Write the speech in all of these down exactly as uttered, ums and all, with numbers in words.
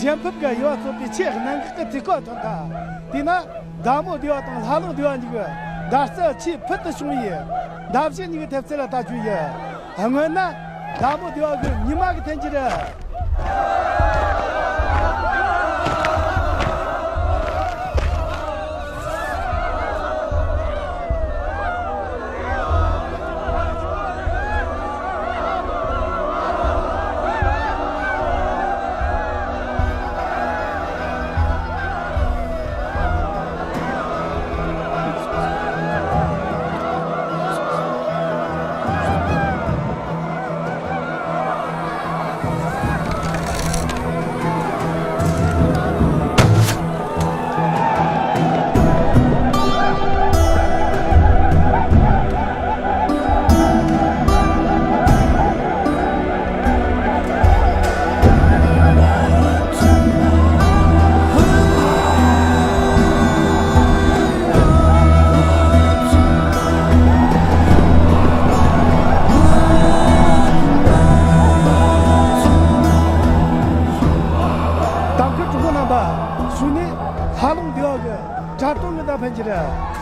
ཞལ་ཕུབ་ཀྱི་དབྱེ་བ་གཙོ་བའི་ཆེས་གནད་འགག་གི་དུས་སྐབས་ཐོན་ཐལ། དེས་ན་མདའ་མོ་སྡེ་བ་དང་ལྷ་ལུང་སྡེ་བ་གཉིས་ཀྱི་མདའ་རྩལ་ཆེས་ཕུལ་དུ་བྱུང་བའི་མདའ་གཞུ་གཉིས་ཀྱི་ཐེབས་རྩལ་ལ་ལྟ་རྒྱུ་ཡིན། སྔོན་ན་མདའ་མོ་སྡེ་བ་གི་ཉི་མ་གི་འཐེན་གྱི་རེད། དེང་སྐབས་གྲོགས་པོ་རྣམ་པ། གཞུག་ནས་ལྷ་ལུང་སྡེ་བ་གི་གྲྭ་སྟོན་གྱི་མདའ་འཕེན་གྱི་རེད།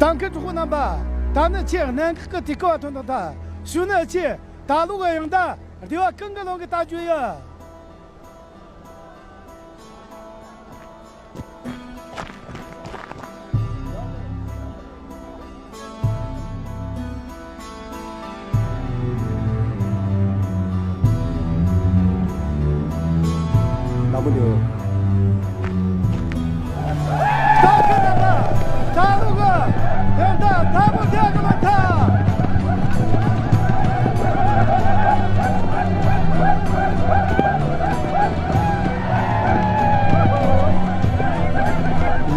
གཏམ་མཁན་གྲོགས་པོ་རྣམ་པ། ད་ནི་ཆེས་གནད་འགག་གི་དུས་སྐབས་ཐོན་དང་ད། གཞུག་ནས་ཆེས་ད་ལོ་གི་ཡང་ད་སྡེ་བ་ཀུན་གྱི་ལོ་གི་ལྟ་རྒྱུ་ཡོད། ལ་མོ་འདུག་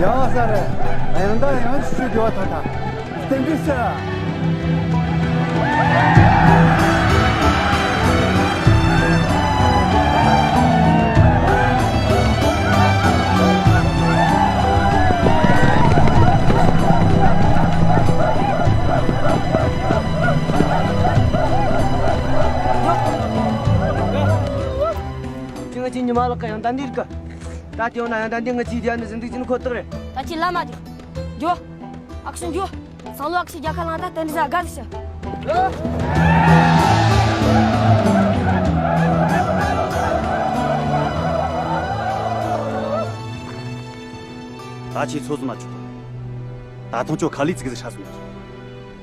ཡང་ས་རེད། ཡང་ད་ཡང་ཆུ་ཆུ་རྒྱུ་བ་ཐང་ཐང་། བསྟན་འཛིན་ཤ། ཅི་ང་ཅི་ཉི་མ་ལགས་ཀ་ཡང་ད་འདིར་ག་ད་དེ་འོ་ན་ཡང་ད་འདི་ང་ཅི་རྒྱ་ནི་ཟིན་འདུག་ཅི་ནི་ཁོ་ཐག་རེད། ད་ཅི་ལ་མ་འདི། འགྱོ། ཨག་སུ་འགྱོ། སང་ལོ་ཨག་སུ་རྒྱ་ཁ་ལང་ད་ཏན་རི་ཟ་དགའ་རི་ཤི། ད་ཁྱེད་ཚོ་ཚོ་མ་བཅུག་གོ། ད་ཐེངས་ཁྱོད་ཁ་ལས་ཙིག་ཟིག་ཧྲ་སོང་།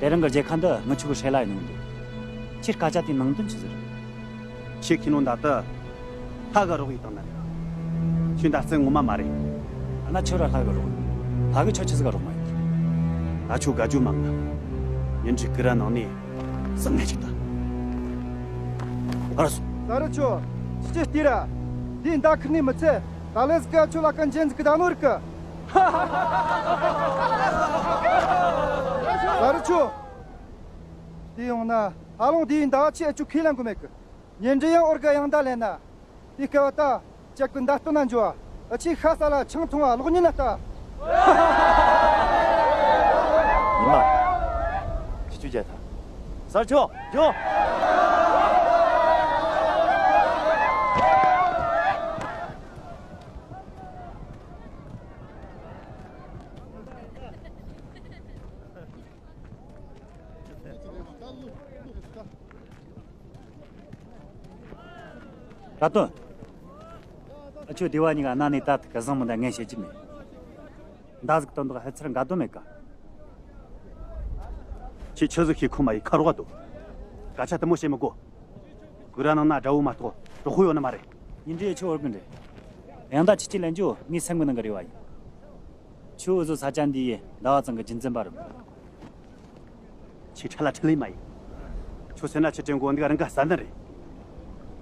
དེ་རིང་གི་མཇལ་ཁ་འདི་ངི་ཆོ་གི་ཧྲེ་ལ་ཡིན་ནོ་འདུག་ཁྱེད་སྐད་ཆ་དེའི་ནང་དོན་ཆི་ཟིག་རེད། ཁྱེད་ཁྱི་ནོ་འདི་ད་ལྷ་གི་རོགས་ཡིན་དང་ན་རེད། ཁྱོད་འདི་རྩལ་ངོ་མ་མ་རེད། ཨ་ན་ཁྱོད་ར་ལྷ་གི་རོགས། ལྷ་གི་ཁྱོད་ཆི་ཟིག་ག་རོགས་མ་ཡིན། ད་ཁྱོད་དགའ་རྒྱུ་མང་ན། ཉིན་འདྲི་ཀི་ར་ནང་ནས་སང་ངེ་ཅིག་ད། ཨ་ར་སོ། ད་རུ་ཆོ། ཅི་ཅི་སྟེ་ར། འདི་འདའ་ཁིར་ནི་མི་ཚེ། ད་ལེ་ཟིག་ག་ཆོ་ལ་ཀན་ཇན་ཟིག་གི་ད་ནོ་རིག་གི། ད་རུ་ཆོ། དེ་ཡོང་ན་ཧ་ལོང་དེའི་མདའ་ཆེ་ཨ་ཅུ་ཁས་ལེན་གི་མེད་གི། ཉིན་འདྲི་ཡང་འོར་ག་ཡང་མདའ་ལེན་ན། དེ་སྐལ་བ་ད་ཅག་གི་མདའ་སྟོན་ན་འཇོ་བ། ཨ་ཆེ་ཤ་ས་ལ་ཆང་འཐུང་བ་ལོག་ཉིན་ན་ལྟ། ཉི་མ། ཆི་ཆུ་རྒྱལ་ཐ། སར་ཆོ་འཇོ། ར་དོན། ཨ་ཆོ་སྡེ་བ་གཉིས་ཀ་གནའ་ནས་ད་ཐུག་གི་བཟང་མི་འདྲ་ངས་བཤད་ཀྱི་མེད། མདའ་ཟིག་སྟོན་འདུག་ཧད་ཚར་འགའ་དོན་མེད་ཀ། ཁྱེད་ཆི་ཟིག་ཤེས་ཁོ་མ་ཡི་ཁ་རོག་དོ། སྐད་ཆ་དེ་མོ་བཤད་མི་དགོ། གུ་ར་ནང་ན་དགྲ་བོ་མ་གཏོགས་གྲོགས་པོ་ཡོད་ནི་མ་རེད། ཉིན་འདྲི་ཡི་ཆོ་འོར་གི་འདྲེ། ཡང་ད་ཁྱེད་ཀྱི་ལན་ཇོ་ངའི་སེམས་གི་ནང་གི་རེ་བ་ཡིན། ཆུ་འུ་ཟོ་ས་ཆ་འདི་ཡི་ཟླ་བ་ཚང་གི་རྒྱུན་འཛིན་པ་རུ། ཁྱེད་ཁྲ་ལ་ཁྲི་ལེ་མ་ཡིན། ཁྱོད་སེ་ན་ཁྱེད་དྲན་གོ་འདི་ག་རང་ག་ས་འདི་རེད།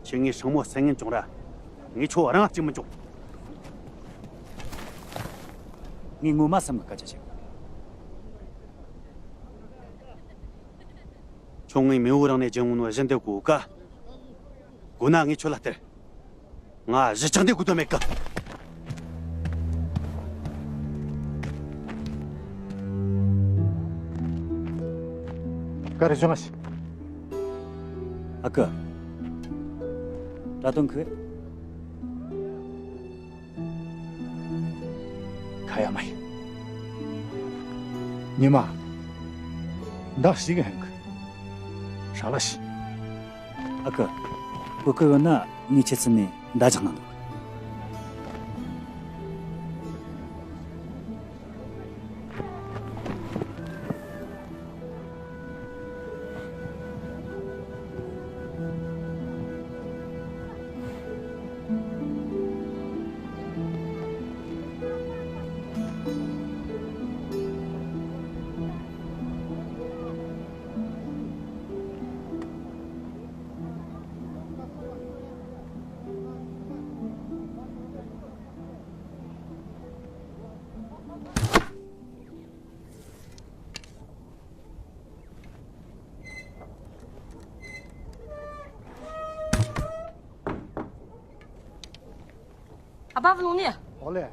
ཁྱེད་ངའི་སྲང་མོ་སེང་ངན་ཅུང་ར། ངས་ཁྱོད་རང་གཅིག་མི་འཇོག་ངས་ངོ་མ་བསམ་གི་སྐད་ཆ་བཤད། ཁྱོད་ངའི་མེས་པོ་རང་ནས་སྦྱིན་འོང་ནོ་གཞི་འདི་གོ་ག་གོ་ན་ངས་ཁྱོད་ལ་སྟེར། ང་གཞི་ཆགས་འདི་དགོས་དོན་མེད་གི། ག་རེ་བྱུང་ང་ཞིག་ཨ་ཀི། ར་དོན་ཁི། ཁ་ཡ་མ་ཡིན། ཉི་མ། མདའ་ཞིག་གི་ཧན་གི། ཧྲ་ལ་ཞིག་ཨ་ཀི། གོ་གི་ཡོད་ན་ངས་ཁྱེད་ཚུན་ནས་མདའ་རྒྱག་གནང་འདུག་ཨ་ཕ་བུ་ལུང་ནི། ཨོ་ལེ།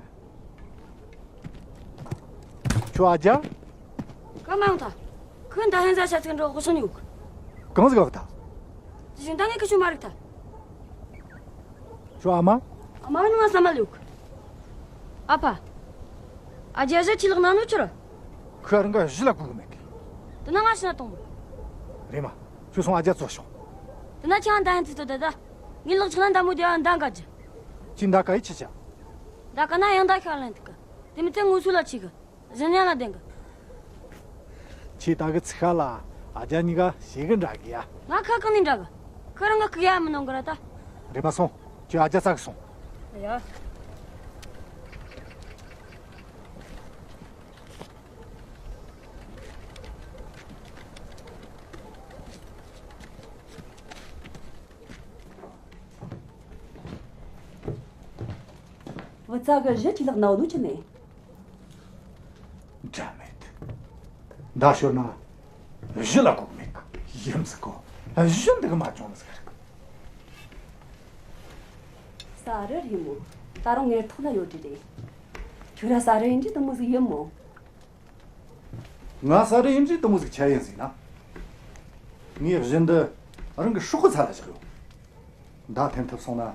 ཁྱོད་ཨ་ཅག་གང་མང་ཐ། ཁོས་མདའ་ཧན་ཟ་ཤ་ཚིག་འགྲོ་དགོས་སོང་ཡོད། གང་ཟིག་ཨ་ཐ། ཞིང་ད་ངས་ཁི་ཆུ་མ་རིག་ཐ། ཁྱོད་ཨ་མ། ཨ་མ་ནི་ང་ས་མ་ལུག་ཨ་ཕ། ཨ་ཅག་ཟ་ཁྱི་ལག་ན་ནུ་ཆུ་ར། ཁོས་རང་ག་གཞི་ལ་གུག་མེད་གི། དེ་ན་ང་ཤི་ན་གཏོང་། རེམ་མ། ཁྱོད་སོང་ཨ་ཅག་ཚོ་ཤོག་དེ་ན་ཁྱེད་ཨ་མདའ་ཧན་ཚིག་ཏུ་ད་ད། ངའི་ལག་ཆགས་ན་མདའ་མོ་རྒྱ་མདའ་འགའ་རྒྱུ། ཁྱེད་མདའ་ག་ཡི་ཆི་ཆ། མདའ་ག་ན་ཡང་མདའ་ཤ་ལེན་ཐུག་གི། དེ་མི་ཚེ་ངུ་སུ་ལ་ཆི་གི། གཞན་ཡང་ལ་བདེན་གི། ཁྱེད་ད་གི་ཚིག་ཁ་ལ་ཨ་ཅག་གཉིས་ཀ་ཞེ་གི་འདྲ་གི་ཡ། ང་ཁ་གང་ནས་འདྲ་གི། ཁོ་རང་གི་ཁུག་ཡ་མི་གནང་གི་ར་ད། རེམ་མ་སོང་། ཁྱོད་ཨ་ཅག་ཚ་གི་སོང་། ཡ། བུ་ཚ་གི་གཞི་ཁྱི་ལག་ནའོ་ནུ་ཆི་མེད། འདྲ་མེད། མདའ་ཤོར་ན་གཞི་ལ་གུག་མེད་གི། ཡིན་ཟིག་གོ། གཞི་འདི་གི་མ་བྱུང་ཟིག་རེད། ས་རི་རེད་མོ། ད་རུང་ངེར་ཐོག་ན་ཡོད་དྲི་རེད། ཁྱོད་ར་ས་རི་ཡིན་དྲི་དུ་མོ་ཟིག་ཡིན་མོ། ང་ས་རི་ཡིན་དྲི་དུ་མོ་ཟིག་ཆ་ཡིན་ཟིག་ན། ངས་གཞི་འདི་རང་གི་སྲོག་གི་ཚ་ལ་བཞག་ཡོད། མདའ་འཐེན་ཐུབ་སོང་ན་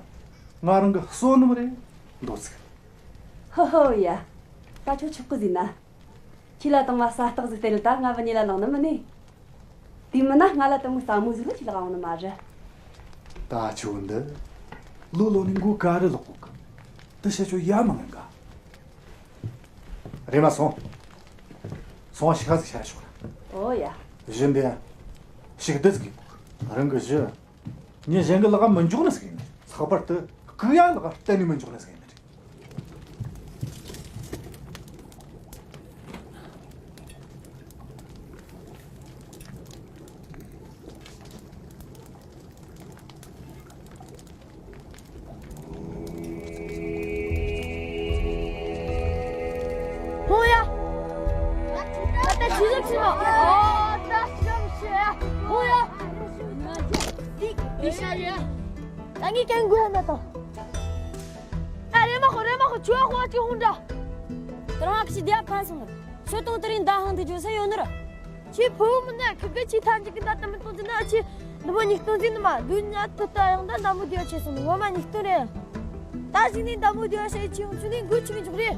ང་རང་གི་བསོད་ནམས་རེད་འདོད་ཟིག་ཧོ་ཧོ་ཡ། ད་ཁྱོད་ཆོག་གི་ཟིན་ན། ཁྱི་ལ་བཏང་བ་ས་སྟག་ཟིག་སྟེར་ལ་ད་ང་བུ་ཉེ་ལ་ལངས་ནི་མིན་ནི། དེ་མིན་ན་ང་ལ་དུ་མོ་ས་མོ་ཟིག་ལ་ཁྱི་ལ་འོང་ནི་མ་རེད། ད་ཁྱོད་འདི་ལོ་ལོ་ནི་མགོ་ག་རེ་ལོག་གོ་གི། དེ་བཤད་ཁྱོད་ཡ་མི་ངན་ག་རེམ་མ་སོང་། སོང་ཞིག་ཁ་ཟིག་བྱ་ཆོག་ར། ཨོ་ཡ། གཞི་འདི་ཞིག་བདུད་ཟིག་ཡིན། རང་གི་གཞི། ངས་གཞན་གི་ལག་མི་འཇོག་ནི་ཟིག་ཡིན། ལྷག་པར་དུ་ལྐུག་ཡ་ལག་གཏན་ནས་མི་འཇོག་ནི་ཟིག་ཡིན། ཧོ་ཡ། ད་ད་ཅི་ཟིག་ཟིན་ནོ། ཨོ་ད་ཤམ་ཤེ། ཧོ་ཡ། འདི་འདི་ཤ་རེད། ད་ངས་ཀྱང་དགོས་ན་ད། ཨ་རེ་མ་ཧོ་རེ་མ་ཧོ་ཆུ་ཧོ་ཅི་ཧོང་འདྲ། ད་རང་ཨ་ཁུ་ཅི་དེ་ཕན་སོང་ནི། ཆུ་དང་དེ་རིང་ཟླ་ཧང་དེ་ཇོ་ས་ཡོད་ནི་ར། ཁྱེད་ཕུ་བོ་མིན་ན་ཁི་གེ་ཁྱེད་ཐམས་ཅད་ཀྱི་ད་དུ་མི་གཏོང་རྒྱུ་ན་ཁྱེད་འདི་མོ་ཉིག་སྟོང་ཟིན་ནི་མ་དུ་ཉ་དུ་ལྟ་ཡང་ད་མདའ་མོ་བདེ་བ་ཆེ་སོང་ནི་ངོ་མ་ཉིག་སྟོང་རེད། ད་ཟིན་ནི་མདའ་མོ་བདེ་བ་ཞེ་ཆེ་ཡོང་ཆུ་ནི་འགུལ་ཆུ་མི་འཇོག་རེད།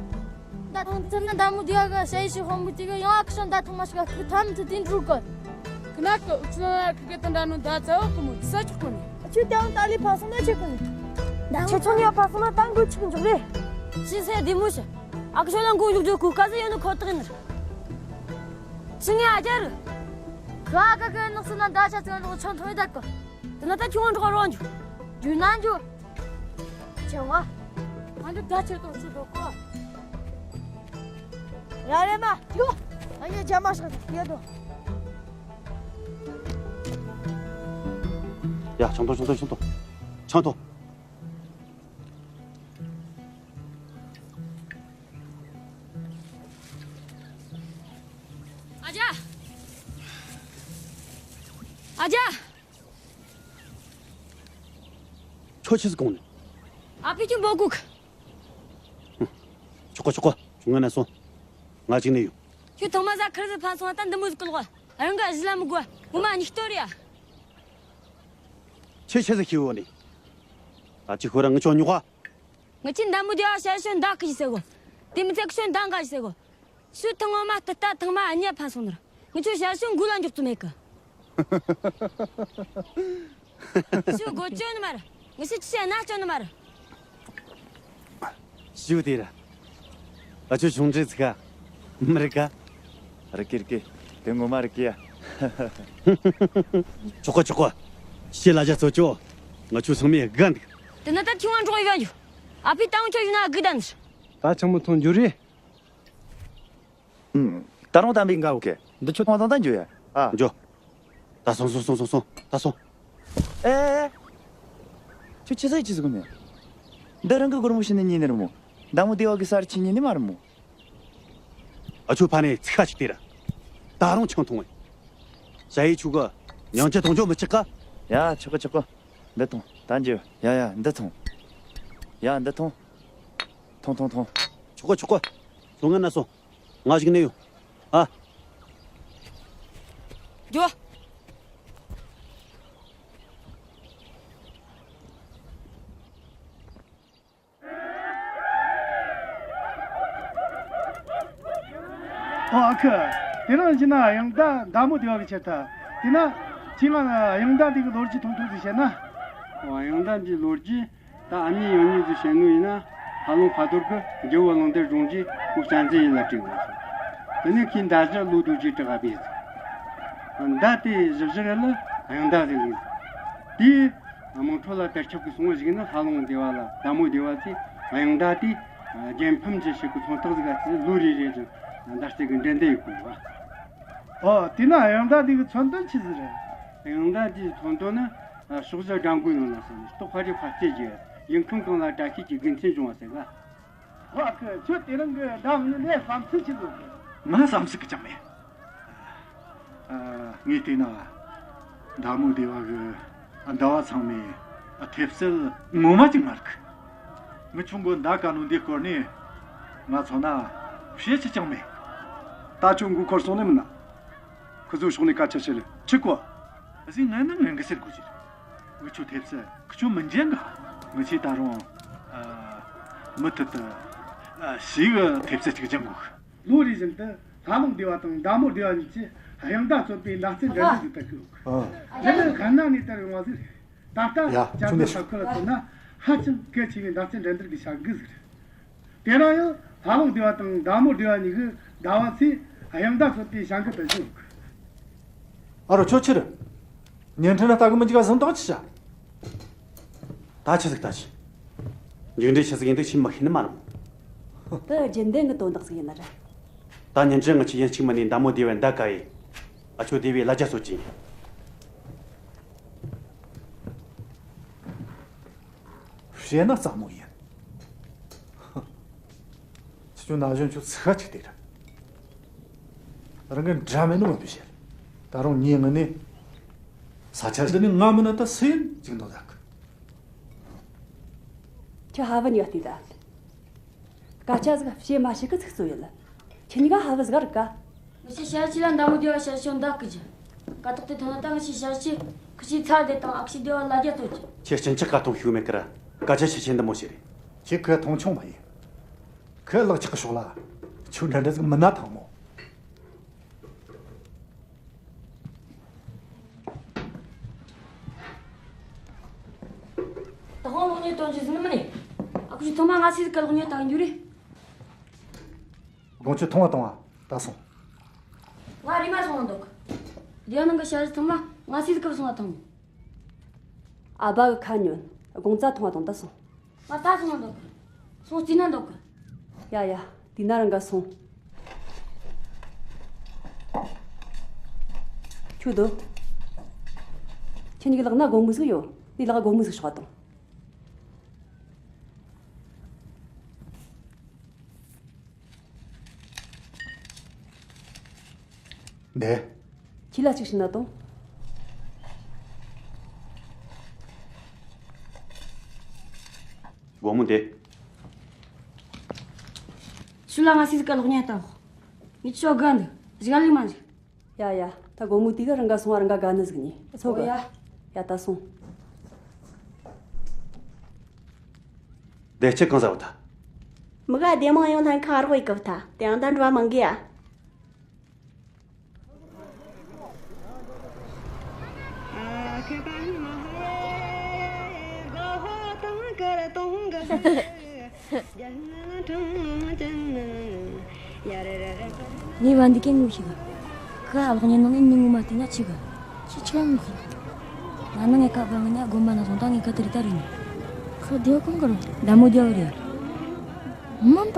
ད་ཐང་ཚར་ན་མདའ་མོ་བདེ་བ་ག་ཞེ་ཞེ་དཔོན་པོ་དེ་ག་ཡང་ཨ་ཁུ་ཤང་ད་ཐང་མ་ཞིག་ག་ཁུ་ཐམ་ཐུ་དིན་འགྲུལ་གོ། ཁི་ན་ཁི་ཁྱོད་ཁི་གེ་དང་འདྲ་ནོ་ད་ཚ་བོ་ཁི་མོ་ས་ཆོག་གོ་ནི། ཁྱོད་དེའང་ཏཱ་ལི་ཕ་སོང་ན་ཆེ་གོ་ནི། ཁྱེད་ཚོ་ནི་ཕ་སོང་ན་ད་འགུལ་ཆུ་མི་འཇོག་རེད། ཤི་སེ་བདེ་མོ་ཤི། ཨ་ཁུ་ཤོ་ལ་མགོ་མཇུག་རྒྱུ་གུ་ཀ་ཟེ་ཡོད་ནི་ཁོ་ཐག་ཡིན་ནི། ཤི་ངའི་ཨ་ཅག་རུ། ཁ་ཁ་ཁ་ནག་སུ་ན་ད་ཆ་ཚང་ལོག་ཆང་ཐོང་ཡི་ད་གོ། དེ་ན་ད་ཁྱོད་འགྲོ་རོགས་འཇུ། འཇུ་ན་འཇུ། ཆང་བ། ང་འདི་ད་ཆེ་ཏོག་ཆུ་འགྲོ་གོ། ཡ་རེ་མ་འཇུ། ཨ་ནི་རྒྱ་མ་ཤག་ཡོད་དོ། ཡ་ཆང་ཐོང་ཆང་ཐོང་ཆང་ཐོང་། ཆང་ཐོང་། ཨ་ཅག་ཨ་ཅག་ཁྱོད་ཆི་ཟིག་གོང་ནས། ཨ་ཕི་ཁྱོད་འབོད་གུག་ཆོག་གོ་ཆོག་གོ་ཁྱོད་ང་ན་སོང་། ང་གཅིག་ནས་ཡོང་། ཁྱོད་ཐོག་མ་ཟ་ཁར་ཟི་ཕན་སོང་ད་འདི་མོ་ཟིག་གི་ལོག་རང་གི་གཞི་ལ་མི་དགོས་ངོ་མ་ཉིག་སྟོར་ཡ། ཁྱེད་ཆི་ཟིག་ཤི་བོ་ནི། ད་ཅི་ཁོ་རང་ངི་ཆོ་ཉོག་ག་ངི་ཆི་འདམ་བུ་རྒྱ་བ་ཞལ་ཤོན་འདའ་ཁི་ཞིག་ཟེར་གོ། དེ་མི་ཚད་ཁི་ཤོན་འདའ་འགའ་ཞིག་ཟེར་གོ། སུའི་ཐང་ངོ་མ་ཏི་ལྟ་ཐང་མ་ཨ་ཉེ་ཕན་སོང་ནར། ངི་ཆོ་ཞལ་ཤོན་འགུལ་ལ་འཇོག་ཏུ་མེད་གི། སུའི་སྒོ་ཅོ་ནི་མ་ར། ངི་སི་ཆི་ན་ཅོ་ནི་མ་ར། ཞུ་དེ་ར། ཨ་ཆོ་ཆུང་འདྲི་ཚིག་ག་མི་རིག་ག་རིག་གི་རིག་གི་དེ་ངོ་མ་རིག་གི་ཡ། ཆོག་གོ་ཆོག་གོ་ཤེ་ལ་ཇ་ཚོ་ཅོ། ང་ཆོ་ཚང་མས་དགའ་འདུག་དེ་ན་ད་ཁྱོད་ང་འགྲོགས་ཡོད་ཡོད། ཨ་ཕི་ཏང་ཁྱོད་ཡོད་ན་དགུ་དམ། ད་ཆང་མོ་ཐོང་འགྱུར་རེད། ད་རུང་དམ་པའི་འགའ་འོ་ཁེ། འདི་ཁྱོད་ཐོང་ཐང་ད་འགྱོ་ཡ། ཨ། འགྱོ། ད་སོང་སོང་སོང་སོང་སོང་ད་སོང་། ཨེ། ཁྱོད་ཆི་ཟིག་ཆི་ཟིག་གོ་ནས། འདི་རང་གི་སྒོར་མོ་ཤི་ནས་ཉིན་ནི་ར་མོ། མདའ་མོ་སྡེ་བ་གི་སར་ཆི་ཉིན་ནི་མ་ར་མོ། ཨ་ཆོ་ཕ་ནས་ཚིག་ཁ་ཅིག་དེ་ར། ད་རུང་ཆང་འཐུང་བས། ཞ་ཡི་ཆུ་གི་མྱང་ཅི་འཐུང་ཆོག་མི་ཆག་ག་ཡ་ཆོག་གི་ཆོག་གི་འདི་འཐུང་ད་འཇུ། ཡ་ཡ་འདི་འཐུང་། ཡ་འདི་འཐུང་། འཐུང་འཐུང་འཐུང་། ཆོག་གི་ཆོག་གི་ཁྱོད་ང་ན་སོང་། ང་ཞིག་ནས་ཡོང་། ཨ། འགྱོ། ཨོ་ཨ་ཁུ། དེ་རིང་ཕྱི་ན་དབྱངས་རྟ་མདའ་མོ་སྡེ་བ་གི་ཆེད་དུ། དེ་ན་ཁྱེད་ང་དབྱངས་རྟ་འདི་གི་ལོ་རྒྱུས་ཐུང་ཐུང་ཞིག་བཤད་ན། ཨོ་དབྱངས་རྟ་འདིའི་ལོ་རྒྱུས་ད་ཨ་མྱེས་ཡང་མྱེས་ཚོས་བཤད་ནོ་ཡིན་ན། ཧ་ལུང་ཕ་དོར་གི་རྒྱལ་བོ་ལུང་བསྟན་རྫོང་གིས་ཁོ་གཅན་གཟན་ཡིན་ལ་སྤྲད་གོ་སོང་། དེ་ནས་ཁོས་མདའ་གཞུ་ལོ་དུ་ཅིག་དྲག་ག་བས། མདའ་དེ་བཞི་བཞི་རེ་ལ་དབྱངས་རྟ་ཟེར་གི། དེས་དམངས་ཁྲོད་ལ་དར་ཁྱབ་ཀྱི་སོང་བ་ཞིག་ན། ཧ་ལུང་སྡེ་བ་ལ་མདའ་མོ་སྡེ་བ་ཚོས་དབྱངས་རྟ་དེ་རྒྱལ་ཕམ་གྱི་ཞིག་གི་མཚོན་རྟགས་ཟིག་ག་བརྩིས། ལོ་རེ་རེ་བཞིན་མདའ་རྩེད་གི་འགྲན་བསྡུར་ཡོད་གོ་བ། ཨོ་དེ་ན་དབྱངས་རྟ་དེ་གི་མཚོན་དོན་ཆི་ཟིག་རེད། དབྱངས་རྟ་དེའི་མཚོན་དོན་ནི་ཕྱོགས་བཞི་དགྲ་མགོའི་ནང་ན་སོང་ནས་སྟོབས་ཕ་རི་ཕ་སྐྱེ་རྒྱུ། ཡུལ་ཁམས་གང་ལ་དགྲ་ཤེད་ཀྱི་དགེ་མཚན་འབྱུང་བ་ཟེར་ག་ཨ་ཁུ། ཁྱོད་དེ་རིང་གི་མདའ་མོ་ལས་བསམ་ཚུལ་ཆི་ཟིག་ཡོད་གི། ང་བསམ་ཚུལ་གི་ཅང་མེད། ཨ། ངས་བལྟས་ན། མདའ་མོ་སྡེ་བ་གི་ཟླ་བ་ཚང་མས་ཐེབས་རྩལ་ངོ་མ་ཅིག་མ་རིག་ངི་ཆུང་གོ་མདའ་ག་ནོ་འདི་སྐོར་ནས་ང་ཚོ་ན་བཤད་ཆི་ཅང་མེད། ད་ཁྱོད་མགོ་འཁོར་སོང་ནི་མིན་ན། ཁུ་ཚོ་ཕྱོགས་ནས་སྐད་ཆ་བཤད་ལེ་ཆི་གོ། ཨ་ཟི་ང་ནི་ངན་གི་ཟེར་དགོས་ཀྱི། ངི་ཆོ་ཐེབས་རྩལ་ཁི་ཆོ་མི་འཇན་ག་ངི་ཆོས་ད་རུང་། ཨ། མུ་མཐུད་དུ། ཨ། ཞིག་གི་ཐེབས་རྩལ་ཅིག་སྦྱང་དགོས། ལོ་རེ་བཞིན་དུ་ལྷ་ལུང་སྡེ་བ་དང་མདའ་མོ་སྡེ་བ་གཉིས་ཀྱིས་དབྱངས་རྟ་གཙོས་པའི་མདའ་རྩེད་འགྲན་བསྡུར་ཞིག་ཏུ་བསྐོས། འདི་ནི་ཁ་ན་ནས་དར་ཡོང་བ་ཟིག་རེད། ད་ལྟ་ཡ་བཅའ་ཁྲིམས་ས་ཁུལ་ལ་མཚོན་ན་ཧ་ཅང་གལ་ཆེ་བའི་མདའ་རྩེད་འགྲན་བསྡུར་གྱི་བྱ་འགུལ་ཟིག་རེད། དེ་རིང་ཡང་ལྷ་ལུང་སྡེ་བ་དང་མདའ་མོ་སྡེ་བ་གཉིས་ཀྱི་ཟླ་བ་ཚོས་ དབྱངས་ཟླ་གསོད་པའི་བྱ་འགུལ་སྤེལ་ཞིང་། ཨ་རོ། ཁྱོད་ཆི་རེད། བརྙན་འཕྲིན་ལ་ལྟ་གི་མི་འཇུག་ག་བཟང་དང་ཅི་བྱ། ད་ཆི་ཟིག་ད་ཆི། མཇུག་འབྲས་ཆི་ཟིག་ཡིན་འདུག་ཆི་མི་ཤེས་ནི་མ་རུང་། དེ་རྒྱུན་ལྡན་གྱི་དོན་དག་ཟིག་ཡིན་ནི་རེད། ད་བརྙན་འཕྲིན་ང་ཆི་ཡིན་གཅིག་མིན་ནི་མདའ་མོ་སྡེ་བའི་མདའ་ག་ཡེ། ཨ་ཆོ་སྡེ་བའི་ལ་རྒྱ་གསོད་ཅིང་། བཤད་ན་སླ་མོ་ཡིན། ཁྱེད་ཆོ་ན་གཞོན་ཆོ་ཚིག་ཁ་ཅིག་དེ་རེད། རང་གི་འདྲ་མིན་ནི་མི་འདུག་བཤད། ད་རུང་ཉིན་ངི་ནི། ས་ཆ་འདི་ནི་ང་མིན་ན་ད་སུ་ཡིན་ཅིག་འདུག་ཟེར་གི། ཁྱོད་ཧ་བུ་ཉོ་ལྟོས་ད། སྐད་ཆ་ཟིག་བཤད་མ་ཤེས་གི་ཚིག་རྩོད་ཡོད། ཁྱེད་གཉིས་ཀ་ཧ་བུ་ཟིག་རིག་ག། ངི་ཆོ་ཞ་ཡི་ཆི་ལ་མདའ་མོ་སྡེ་བ་ཞ་ཡི་ཆོ་མདའ་རྐུ་རྒྱུ། ཀ་ཏོག་དེ་ཐོན་ན་ད་ངི་ཆོ་ཞ་ཡི་ཆི་ཁུ་ཆི་ཚ་དེ་དང་ཨ་ཁུ་ཆི་སྡེ་བ་ལ་རྒྱ་གསོད་རྒྱུ། ཁྱེད་སྤྱིན་ཆག་ག་མཐོང་ཤུགས་མེད་ཀི་ར། སྐད་ཆ་ཆི་ཆེན་འདི་མོ་བཤད་རེད། ཁྱེད་ཁོ་མཐོང་ཆུང་མ་ཡིན། ཁོ་ལག་ཆག་གི་ཤོག་ལ། ཁྱོད་འདྲ་འདྲ་ཟིག་མིན་ན་ཐང་མོ། ད་དུང་གློག་བརྙན་སྟོན་རྒྱུ་ཟེར་ནི་མིན་ནི། ཨ་ཁུ་ཆོ་ཚང་མ་ང་སུས་ཟིག་ག་གློག་བརྙན་ལྟ་གི་འགྱོ་རེད། དགོང་ཆོ་ཐུང་བ་གཏོང་བ་ད་སོང་། ང་རེམ་མ་སོང་ང་འདུག། སྡེ་བ་ནང་གི་ཞ་ཡི་ཚང་མ་ང་སུས་ཟིག་ག་སོང་ང་ཐང་། ཨ་ཕ་གི་ཁ་ཉོན། དགོང་ཚ་ཐུང་བ་གཏོང་ད་སོང་། ང་ད་སོང་ང་འདུག། སོང་རྩིས་ན་འདུག། ཡ་ཡ། དེ་ན་རང་ག་སོང་། ཁྱོད་དོ། ཁྱེད་གཉིས་ཀྱི་ལག་ན་སྒོར་མོ་ཟིག་ཡོད། དེ་ལག་སྒོར་མོ་ཟིག་ཤོག་དང་། འདི། ཁྱི་ལ་གཅིག་ཤི་ན་དང་། སྒོར་མོ་འདི། ཤུ་ལ་ང་སི་ཟི་ཀ་ལོག་ཉན་ལྟ་བོ། མི་ཆོ་དགའ་འདུག། གཞིག་ལིག་མ་འཇིག། ཡ་ཡ། ད་སྒོར་མོ་དེ་ག་རང་ག་སོང་བ་རང་ག་དགའ་ནི་ཟིག་ནི་ཚོ་གི། ཨོ་ཡ། ཡ་ད་སོང་། འདི་ཁྱི་གང་ཟ་བ་ད། མི་ག་སྡེ་མང་ཡོང་ཐང་ཁ་རོག་ཡི་གི་བ་ད་དེ་ཡང་ད་འགྲོ་བ་མང་གི་ཡ། ངའི་བ་འདི་ཀན་ངུ་ཤི་གི། ཁ་ཨ་ལོག་ཉན་ནང་ནས་ནི་ངུ་མ་བལྟས་ན་ཆི་གི། ཁྱི་ཆི་ངུ་ཤི། ང་ནི་ངའི་ཁ་བ་ངི་ན་དགོན་པ་ན་སོང་ད་ངའི་ཁ་དེ་རི་ད་རི་ནི། ཁ་བདེ་བ་གང་གི་རོ། མདའ་མོ་རྒྱབ་རེད། མམ་པ།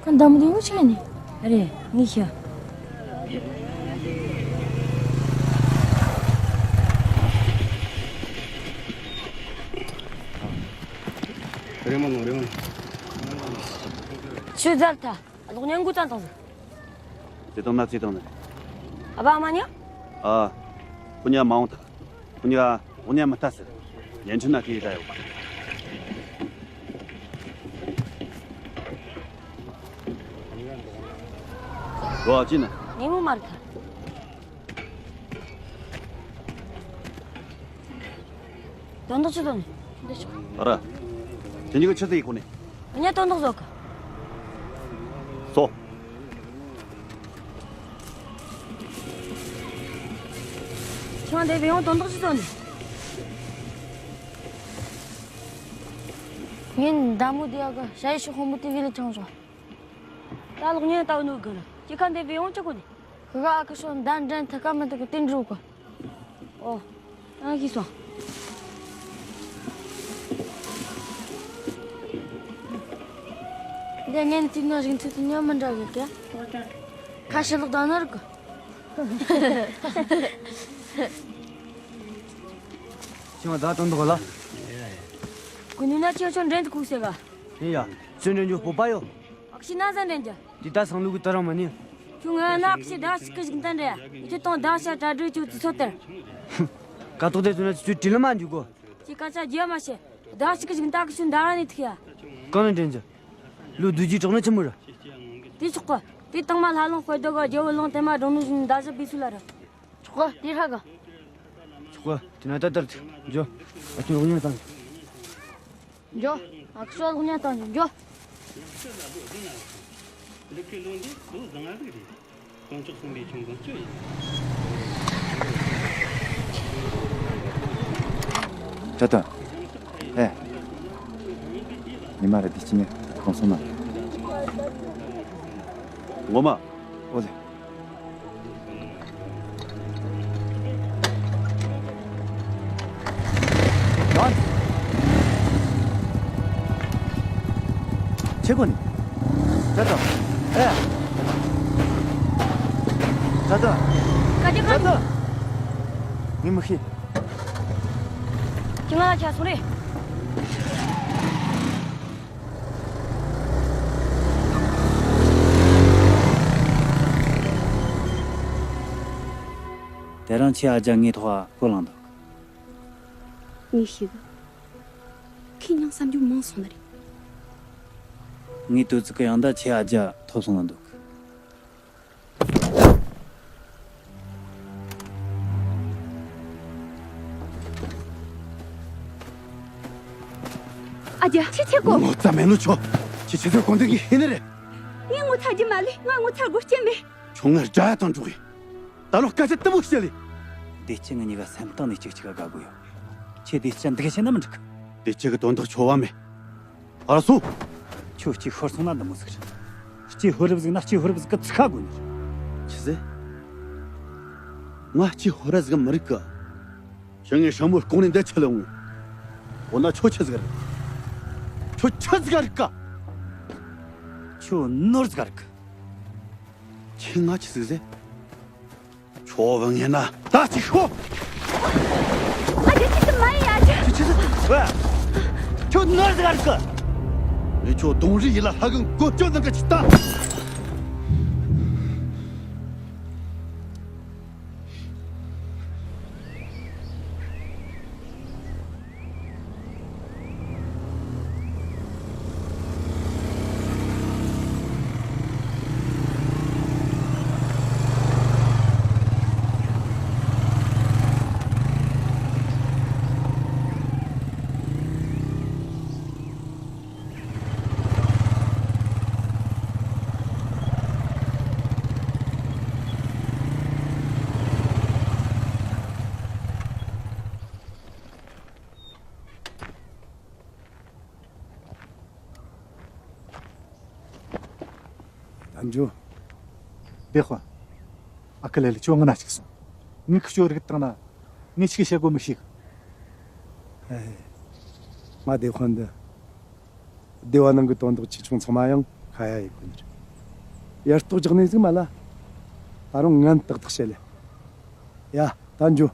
ཁ་མདའ་མོ་དེ་ངུ་ཆ་ནི། རེད་ངི་ཤི། རེ་མ་ནོ་རེ་མ་ནོ། ཆུ་ཟར་ཐ། ཨ་ལོག་ཉན་དགོས་ཙང་དང་ཟིག། བརྩེ་དུང་ན་བརྩེ་དུང་ནི། ཨ་ཕ་ཨ་མ་ཉོ། ཨ། ཁོ་ཉ་མ་འོང་ཐ། ཁོ་ཉ་འོང་ཉ་མི་ལྟ་ཟེར། ཉན་ཆུ་ན་ཁི་ཡི་ད་ཡོད། གོ་ཨ་ཅི་ན། ཉེ་མོ་མ་རེད་ཐ། དོན་དག་ཆི་དོན་ནི། འདི་ཆོག། ཨ་ར། དེ་གཉིས་ཀ་ཆི་ཟིག་ཡིན་ཁོ་ནི། ངས་དོན་དག་བཟོ་གི། སོ། ཁྱོད་འདི་བེ་ཡོང་དོན་དག་ཆི་དོན་ནི། ངས་མདའ་མོ་དེ་ཡག་གི་ཞ་ཡི་ཤི་ཁོང་མོ་དེ་བེ་ལི་ཆང་བཟོ། ད་ལོག་ཉན་ལྟ་བུ་ནོ་གི་ར། ཁྱེད་ཁ་འདི་བེ་ཡོང་ཆི་གོ་ནི། ཁི་ག་ཨ་ཁུ་ཤོ་མདའ་འདྲེན་ཐུ་ཀ་མི་ཐུ་གི་དེ་འགྲོ་གི། ཨོ། ཨ་ཤི་སོང་། འདི་ངན་ནི་དུས་ན་རིང་ཐུག་ཏུ་ཉམས་མི་འདྲ་གི་ཀྱ། ཁ་ཕྱི་ལོག་དང་ནར་གི། ཁྱེད་མ་ད་དོན་དག་ལ། ཀུ་ནུ་ན་ཁྱེད་ཆོ་འདྲེན་དུ་ཁུག་ཟེར་ག། ཡིན་ཡ། ཚུལ་འདྲེན་རྒྱུ་སྤོབས་པ་ཡོད། ཨ་ཁུ་ཤི་ན་ཟ་འདྲེན་རྒྱུ། དེ་ད་སང་ལུག་གི་ད་རང་མ་ནི། ཁྱོད་ང་ན་ཨ་ཁུ་ཤི་ད་ཤི་ཀི་ཞིག་ད་འདྲེ། ཡི་ཁྱོད་དང་ད་ཤ་གྲ་སྒྲིག་ཆུ་དུས་ཚོད་དར། ཀ་ཏོག་དེ་ཚོ་ན་ཚུལ་དྲི་ལ་མ་འཇུག་གོ། ཁྱེད་སྐད་ཆ་རྒྱག་མ་བྱེད། ད་ཤི་ཀི་ཞིག་ད་ཨ་ཁུ་ཤི་ད་ར་ནི་ཐུག་ཡ། གང་ནས་འདྲེན་རྒྱུ། ལུག་བསྡུ་རྒྱུའི་གྲོགས་ནི་ཆི་མོ་ར། དེ་ཆོག་གི། དེ་དང་མ་ལྷ་ལུང་དཔལ་རྡོ་གི་རྒྱལ་བོ་ལུང་བསྟན་མ་འགྲོ་ནུ་བཞིན་ད་ཞི་བི་སུ་ལ་ར། ཆོག་གི། དེ་ཧྲ་གི། ཆོག་གི། དེ་ན་ད་ལྟར་འཇོ། ཨ་ཁུ་རོགས་ཉན་དང་། འཇོ། ཨ་ཁུ་ཤོ་ལོག་ཉན་དང་འཇོ། ད་ད། ཨེ། ཉི་མ་རེ་འདི་ཅི་ནས་གང་སོང་ན། ངོ་མ། ཨོ་ལེ། ཁྱེད་ཀོ་ནི། ཅ་ཏོ། ཨེ། ཅ་ཏོ། ག་རེ་ག་རེ། ངས་མི་ཤེས། ཁྱེད་ང་ལ་ཆ་སོང་རེད། དེ་རིང་ཁྱེད་ཨ་ཅག་ངའི་ཐོག་ཕོ་ལངས་འདུག་ངས་ཤེས་གི། ཁོས་མྱིང་བསམ་རྒྱུ་མང་སོང་ནི་རེད། ངའི་དུས་ཚིགས་ཀྱི་ཡང་ད་ཁྱེད་ཨ་ཅག་ཐོབ་སོང་ན་འདུག་ཨ་ཅག་ཁྱེད་ཁྱེད་ཀོ། ངོ་ཚ་མེད་ནོ་ཆོ། ཁྱེད་ཁྱེད་ཚོ་གོ་འདི་གི་ཧི་ནི་རེད། ངས་ངོ་ཚ་རྒྱུ་མ་ལས། ང་ངོ་ཚ་དགོས་རྐྱེན་མེད། ཁྱོད་ངར་དགྲ་ཡ་དང་འགྲོགས་ཡིན། ད་ལོ་སྐད་ཆ་དུ་མོ་བཤད་ལེ། བདེ་སྐྱིད་ངི་གཉིས་ཀ་སེམས་གཏིང་ནས་གཅིག་གཅིག་ག་དགའ་གི་ཡོད། ཁྱེད་བདེ་སྐྱིད་འདི་ག་བཤད་ན་མི་འགྲིག་གི། བདེ་སྐྱིད་གི་དོན་དག་ཆོ་བ་མེད། ཨ་སོ། ཁྱོད་སྐྱེས་ཤོར་སོང་ན་འདི་མོ་ཟིག་རེད། སྐྱེས་ཤོར་རབས་ཟིག་ན་སྐྱེས་ཤོར་རབས་ཟིག་གི་ཚིག་ཁ་དགོས་ནི་རེད། ཆི་ཟེ། ང་སྐྱེས་ཤོར་ར་ཟིག་མི་རིག་གི། ཁྱོད་ངའི་ཧྲ་མོ་ལྐོག་ནས་འདི་ཆི་ལ་འོང་། འོ་ན་ཁྱོད་ཆི་ཟིག་རེད། ཁྱོད་ཆི་ཟིག་རིག་གི། ཁྱོད་ནོར་ཟིག་རིག་གི། ཁྱེད་ང་ཆི་ཟིག་ཟེ། ཁྱོད་བུ་ངན་ན་ད་ཅིག་ཤོག་ཨ་ཅེ་ཅི་ཙམ་མ་ཡིན་ཨ་ཅེ། ཁྱོད་ཆི་ཟིག་ཟེ། ཁྱོད་ནོར་ཟིག་རིག་གི། ངས་ཁྱོད་གདོང་རིས་ཡིད་ལ་ལྷ་གི་མགོ་སྐྱོ་ནང་གི་ཆི་ལྟ། ཨ་འཇུ། བདེ་དཔོན། ཨ་ཁུ་ལེ་ལེ་ཁྱོད་ང་ན་ཅིག་སོང་། ངས་ཁི་ཁྱོད་རིག་བཏང་ན། ངས་ཆི་བཤད་དགོས་མི་ཤེས་གི། ཨེ། ང་བདེ་དཔོན་འདི། སྡེ་བ་ནང་གི་དོན་དག་ཆེ་ཆུང་ཚང་མ་ཡང་ཁ་ཡ་ཡི་གོ་ནི་རེད། ཡར་གཏོགས་རྒྱག་ནས་ཟིག་མ་ལ། ད་རུང་ངན་ཏག་ཏག་བཤད་ལེ། ཡ། ད་འཇུ།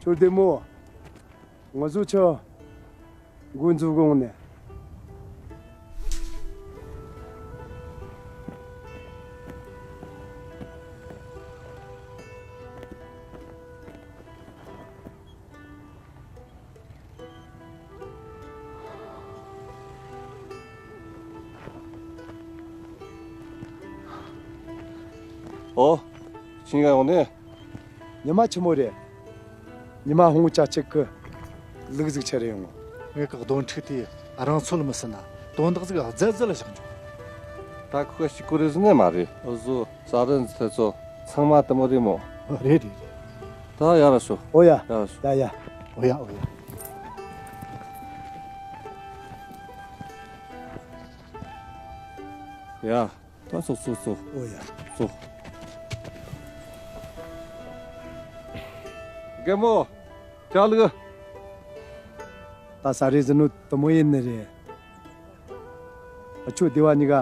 ཁྱོད་བདེ་མོ། ང་ཚོ་ཆ། འགོ་འཛུགས་དགོངས་ནས། ཨོ། ཁྱེད་ཡོང་ནས། ཉི་མ་ཆི་མོ་རེད། ཉི་མ་ཧོང་ཅ་ཅིག་གི་ལུག་ཟིག་ཆེ་རེ་ཡོང་། ངེད་ཀྱི་སྡོང་ཕྲུག་དེ་རང་ཚོད་མི་སྲིད་ན་དོན་དག་ཟིག་རྫི་རྫི་ལ་བཞག་འཇོག་ད་ཁོ་ཤི་ཀུ་རེ་ཟི་ནས་མ་རེད། འུ་ཟོ་ས་རིན་ཟི་ཐེ་ཚོ་ཚང་མ་དུ་མོ་རེད་མོ། རེད་རེད་རེད། ད་ཡར་ར་ཤོག་ཨོ་ཡ། ཡར་ར་ཤོག་ཡ་ཡ། ཨོ་ཡ་ཨོ་ཡ། ཡ། ད་སོ་སོ་སོ། ཨོ་ཡ། སོ། རྒན་མོ། ཅག་ལུག་ད་ས་རེ་ཟི་ནུ་དུ་མོ་ཡིན་ནི་རེད། ཨ་ཆུ་སྡེ་བ་གཉིས་ཀ་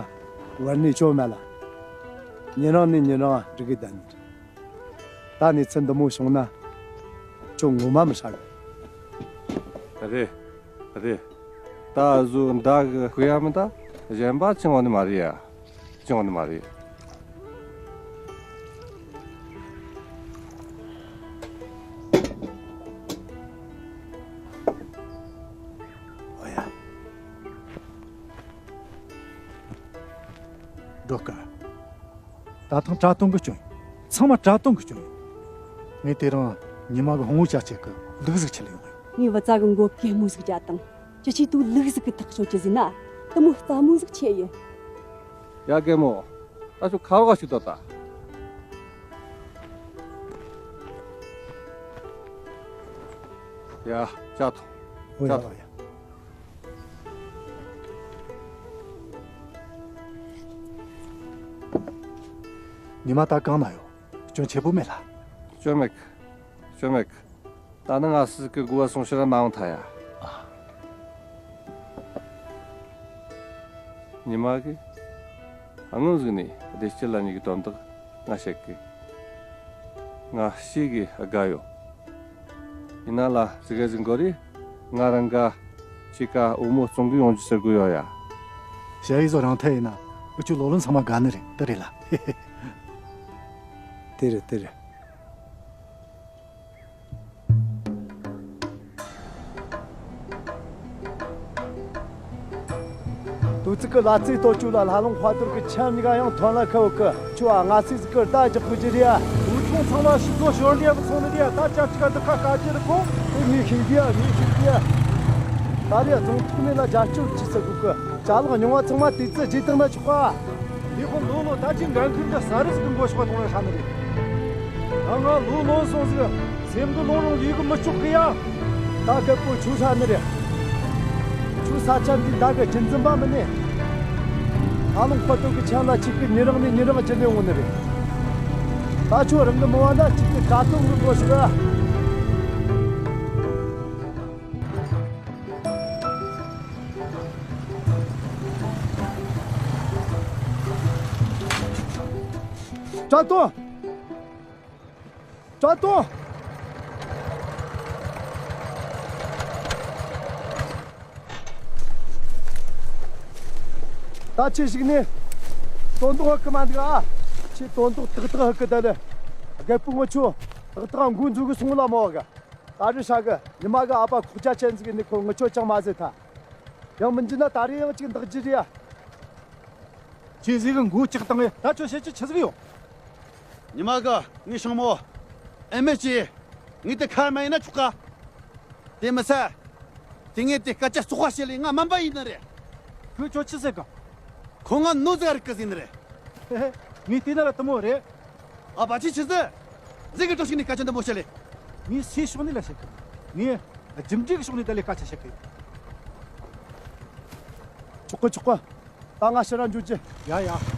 བར་ནས་ཅོ་མེད་ལ། ཉིན་རང་ནས་ཉིན་རང་འགྲིག་གི་བསྡད་ནི་རེད། ད་ནས་ཚུན་འདི་མོ་བྱུང་ན་ཁྱོད་ངོ་མ་མི་ཧྲ་གི། རེད། རེད། ད་གཟོད་མདའ་གི་ཁུག་ཡ་མི་ད་གཞན་པ་ཅང་ཡོང་ནི་མ་རེད་ཡ། ཅང་ཡོང་ནི་མ་རེད། ཨོ་ཡ། སྒྲོལ་དཀར། ད་ཐེངས་དྲ་དོན་གི་སྐྱོན་ཡིན། ཚང་མ་དྲ་དོན་གི་སྐྱོན་ཡིན། ངས་དེ་རིང་ཉི་མ་གི་ཧོང་བོ་ཅག་ཅིག་གི་ལུག་ཟིག་ཁྲིད་ལ་ཡོང་ཡོད། ངས་བུ་ཚ་གི་མགོ་གད་མོ་ཟིག་བརྒྱབ་དང་། ཅི་ཆེ་དུ་ལུག་ཟིག་གི་ཐག་གཅོད་ཀྱི་ཟིན་ན་དུ་མོ་རྩ་མོ་ཟིག་ཆེ་ཡིན། ཡ་རྒན་མོ། ད་ཁྱོད་ཁ་བ་ཞིག་ཏོ་ད། ཡ། ཇ་འཐུང་། འོ་ཡ། ཇ་འཐུང་། ཉི་མ་ད་གང་ན་ཡོད། སྐྱོན་ཆེ་པོ་མེད་ལ། སྐྱོན་མེད་གི། སྐྱོན་མེད་གི། ད་ནི་ང་སི་ཀི་གུ་བ་སོང་ཕྱིར་མ་འོང་ཐལ་ཡ། ཨ། ཉི་མ་གི། སྔོན་ཟིག་ནས་བདེ་སྐྱིད་ལ་ཉིག་གི་དོན་དག་ང་བཤད་གི། ང་ཤེས་གི་དགའ་ཡོད། ཡིན་ན་ལ་ཟིག་ག་ཟིག་འགོར་རེ། ང་རང་ག་ཅི་ཀ་འོ་མོ་བཙོང་གི་ཡོང་རྒྱུ་ཟེར་དགོས་ཡོད་ཡ། ཞ་ཡི་བཟོ་རང་ཐད་ཡིན་ན་འུ་ཆོ་ལོ་ལོན་ཚང་མ་དགའ་ནི་རེད། དེ་རེད་ལ། དེ་རེད་དེ་རེད། དུ་ཙི་ཀི་ལ་ཙི་ཏོ་ཅུ་ལ་ལྷ་ལུང་དཔལ་རྡོར་གི་ཆམ་གཉིས་ཀ་ཡང་ཐོན་ལ་ཁ་བུ་ཀི་ཆུ་ཨ་ང་ཚིག་ཟིག་གི་ཟླ་རྒྱག་པོ་ཅི་རེད་ཨ། འུ་ཆུང་ཚང་མ་ཤི་ཚོ་ཞོར་འདི་ཡག་ཚོང་ནི་རེད་ཨ། ད་ཅག་ཅིག་ག་འདི་ཁ་ཀ་ཅི་རེད་ཁོ། དེ་ངས་ཤེས་རྒྱུ་ཨ་ངས་ཤེས་རྒྱུ་ཨ། ད་རེད་ཨ་ཚོང་ཐོག་མེད་ལ་རྒྱབ་སྐྱོར་ཅི་ཟེར་དགོས་ཀི། ཅ་ལག་ཉུང་བ་ཚང་མ་དུས་ཚོད་རྗེས་བཏང་ན་ཆོག་ག། དེ་ཁོ་ལོ་ལོ་ད་ཅི་འགན་ཁུར་འདི་ས་རུ་ཟིག་གི་མགོ་ཤོག་གཏོང་ར་ཧྲ་ནི་རེད། ང་ང་ལོ་ལོན་སོང་ཟིག་སེམས་འགུལ་ལོང་རུང་ཡིད་གི་མི་ཆོག་གི་ཡ། ད་སྐད་པོ་ཆུ་ཧྲ་ནི་རེད། ཆུ་ས་ཆ་འདི་ད་གི་རྒྱུན་འཛིན་པ་མི་ནི། ཧ་ལུང་དཔལ་སྟོབས་ཀྱི་ཆ་ལ་གཅིག་གི་ཉི་རང་ནས་ཉི་རང་བརྒྱུད་ནས་འོང་ནི་རེད། ད་ཆུ་རང་གི་མི་བ་ན་གཅིག་གི་དྲ་ཐོག་གི་མགོ་ཤོག་ག། དྲ་ཐོག་དྲ་ཐོག་ད་ཁྱེད་ཞིག་ནས་དོན་དག་ཧ་གི་མ་འདུག་ཨ། ཁྱེད་དོན་དག་ཏག་ཏག་ཧ་གི་ད་ལེ། རྒད་པོ་ངོ་ཆོ་ཏག་ཏག་འགོ་འཛུགས་གི་སོང་ལ་མོ་ག། ད་རི་ཧྲ་གི་ཉི་མ་གི་ཨ་ཕ་ཁོག་ཅ་ཅན་ཟིག་ནི་ཁོ་ངི་ཆོ་ཅང་མ་ཟེར་ཐལ། ཡང་མི་འཇི་ན་ད་རི་ཡང་ཅིག་འདག་ཇི་རི་ཡ། ཁྱེད་ཟིག་གི་མགོ་ལྕགས་བཏང་ངས་ད་ཁྱོད་བཤད་ཀྱི་ཆི་ཟིག་ཡོད། ཉི་མ་གི་ངའི་ཤང་མོ། ཨེ་མེ་ཅི། ངས་དེ་ཁར་མ་ཡིན་ན་ཆོག་ག། དེ་མི་ཚད། དེ་ངས་དེ་སྐད་ཆ་བཙོག་པ་བཤད་ལས་ང་སྨན་པ་ཡིན་ནི་རེད། ཁོས་ཁྱོད་ཆི་ཟེར་གི། ཁོ་ང་ནོ་ཟེར་རིག་གི་ཟིན་ནི་རེད། ངས་བལྟས་ན་ལ་དུ་མོ་རེད། ཨ་ཕ་ཅི་ཆི་ཟེར། ཟིག་གི་གྲོགས་ཤིག་ནས་སྐད་ཆ་འདི་མོ་བཤད་ལེ། ངས་སའི་ཕྱོགས་ནས་ལ་བཤད་གི། ངས་རྒྱུ་འབྲས་ཀྱི་ཕྱོགས་ནས་དེ་ལས་སྐད་ཆ་བཤད་གི་ཡོད། ཆོག་གི་ཆོག་གི། ད་ང་ཕྱིར་ར་འགྱོ་རྒྱུ། ཡ་ཡ།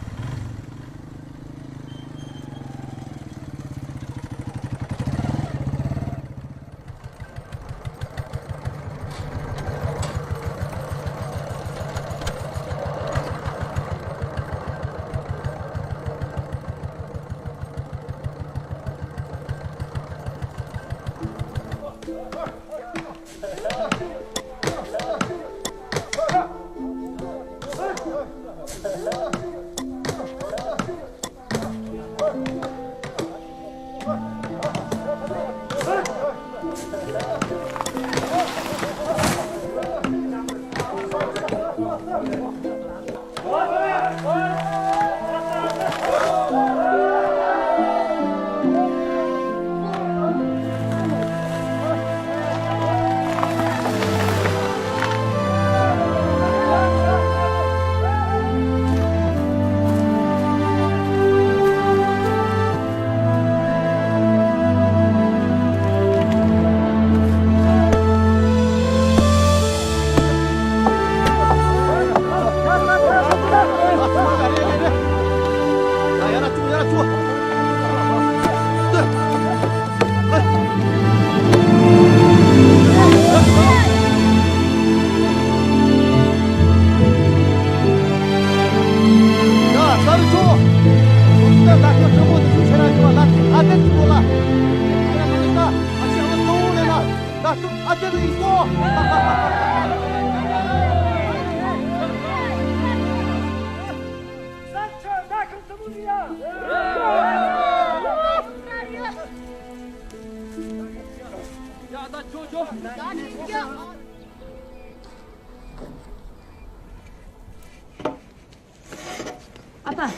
ཨ་ཕ།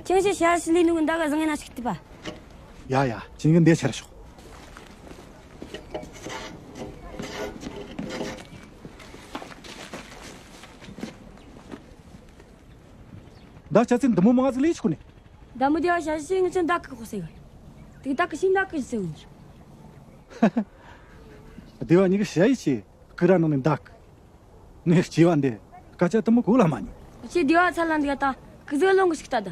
ཁྱེད་ཀྱི་ཞལ་ཞི་ལི་ནུ་གི་འདའ་ག་བཟང་ངན་ན་ཞིག་ལྟ་བ། ཡ་ཡ། ཁྱེད་ཀྱི་འདས་ཆར་ཤོག་ད་ཆ་ཚིག་འདི་མོ་མང་ཟིག་ལས་ཆུག་ནས། ད་མི་དེ་བ་ཞལ་ཞི་ངི་ཆོ་འདའ་གི་ཁོ་ཟེར་གི། དེ་འདའ་གི་ཤིང་འདའ་གི་ཟེར་གི། སྡེ་བ་གཉིས་ཀྱི་ཞ་ཡི་ཆེ་སྐུ་ར་ནང་ནས་འདའ་གི། ངས་སྐྱེ་བ་འདི་སྐད་ཆ་དུ་མོ་གོ་ལ་མ་ཉན། ཁྱེད་སྡེ་བ་ཚ་ལ་འདི་ད་ཁི་ཟིག་ལོང་གི་ཞིག་ལྟ་ད།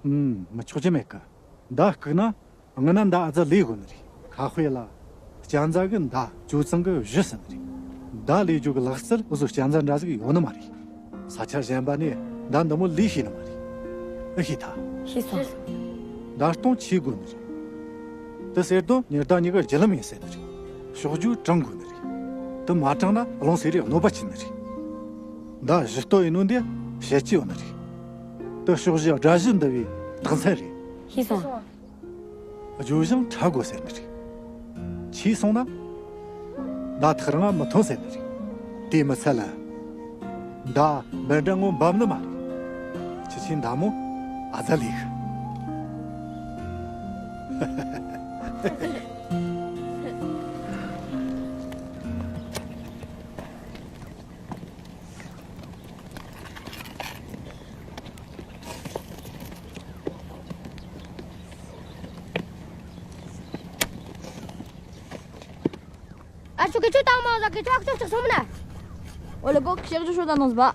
ཨུམ། མི་ཆོག་རྒྱུ་མེད་གི། མདའ་བཀུག་ན་སྔོན་ན་མདའ་ཨ་ཙི་ལས་དགོས་ནི་རེད། ཁ་དཔེ་ལ། སྤྱན་རྫ་གི་མདའ་ཅུ་ཚང་གི་བཞི་ཟེར་ནི་རེད། མདའ་ལས་རྒྱུ་གི་ལག་རྩལ་འུ་ཟོ་སྤྱན་རྫ་འདྲ་ཟིག་ཡོད་ནི་མ་རེད། ས་ཆ་གཞན་པ་ནས་མདའ་འདི་མོ་ལས་ཤེས་ནི་མ་རེད། ཨེ་ཤེས་ཐལ། ཤེས་སོང་། མདའ་ལྟོང་ཆེ་དགོས་ནི་རེད། དེ་ཟེར་དོན་ཉི་ཟླ་གཉིས་ཀའི་རྒྱུ་ལམ་ཡིན་ཟེར་ནི་རེད། ཕྱོགས་བསྒྱུར་དྲང་དགོས་ནི་རེད། དེ་མ་དྲང་ན་རླུང་སེ་རེ་གནོད་པ་བྱེད་ནི་རེད། མདའ་བཞི་སྟོད་ཡིན་ནོ་འདི་བཤད་ཀྱི་ཡོད་ནི་རེད། དེ་ཕྱོགས་བཞི་དགྲ་བཞི་འདུལ་བའི་རྟགས་མཚན་རེད། ཤེས་སོང་། བརྗོད་བྱང་ཕྲ་དགོས་ཟེར་ནི་རེད། ཆེ་སོང་ན། མདའ་ཐག་རིང་ང་མི་ཐོན་ཟེར་ནི་རེད། དེ་མི་ཚད་ལ། མདའ་འབེན་འདྲ་ངོ་འབབ་ནི་མ་རེད། ཁྱེད་ཆོས་མདའ་མོ་ཨ་ཙི་ལས་གི། ཨ་ཆུ་གི་ཆུ་དང་མ་ཟ་གི་ཆུ་ཨ་ཆུ་ཆུ་སོང་ན། ཨོ་ལེ་གོ་ཤག་ཆུ་ཤོ་ད་ནོ་ཟ་བ།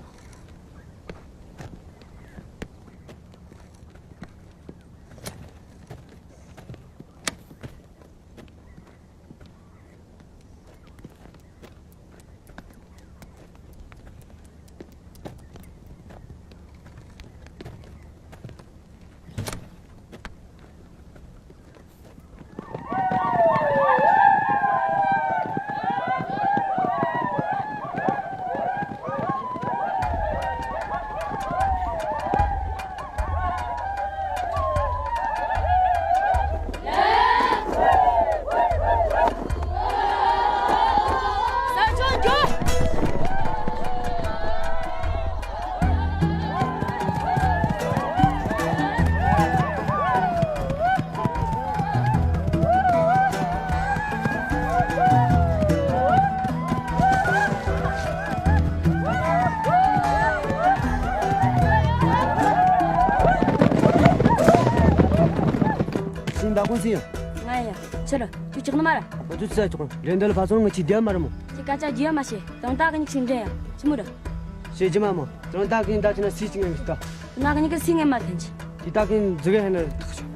ཤིང་མདའ་ཁོང་ཚོ་ཡིན། ང་ཡ། ཕྱིར། ཁྱོད་ཅག་ནི་མ་ར། ང་ཚོ་ཚེ་ཅོག་རེ་འདི་ལ་ཕ་སོང་ང་ཆི་བདེ་མ་ར་མོ། ཁྱེད་སྐད་ཆ་རྒྱུས་མ་བྱེད། དོན་དག་གི་ཉིག་ཆིང་འདྲེ་ཡ། ཆི་མོ་ར། བྱེད་རྒྱུ་མ་མོ། དོན་དག་གི་ད་ཅི་ན་སི་ཅི་ངན་གི་ད། དོན་དག་གི་ཉིག་གི་སི་ངན་མ་ཐན་ཅི། དེ་དག་གི་ཟི་གི་ཧེ་ན་ཐག་ཆོད།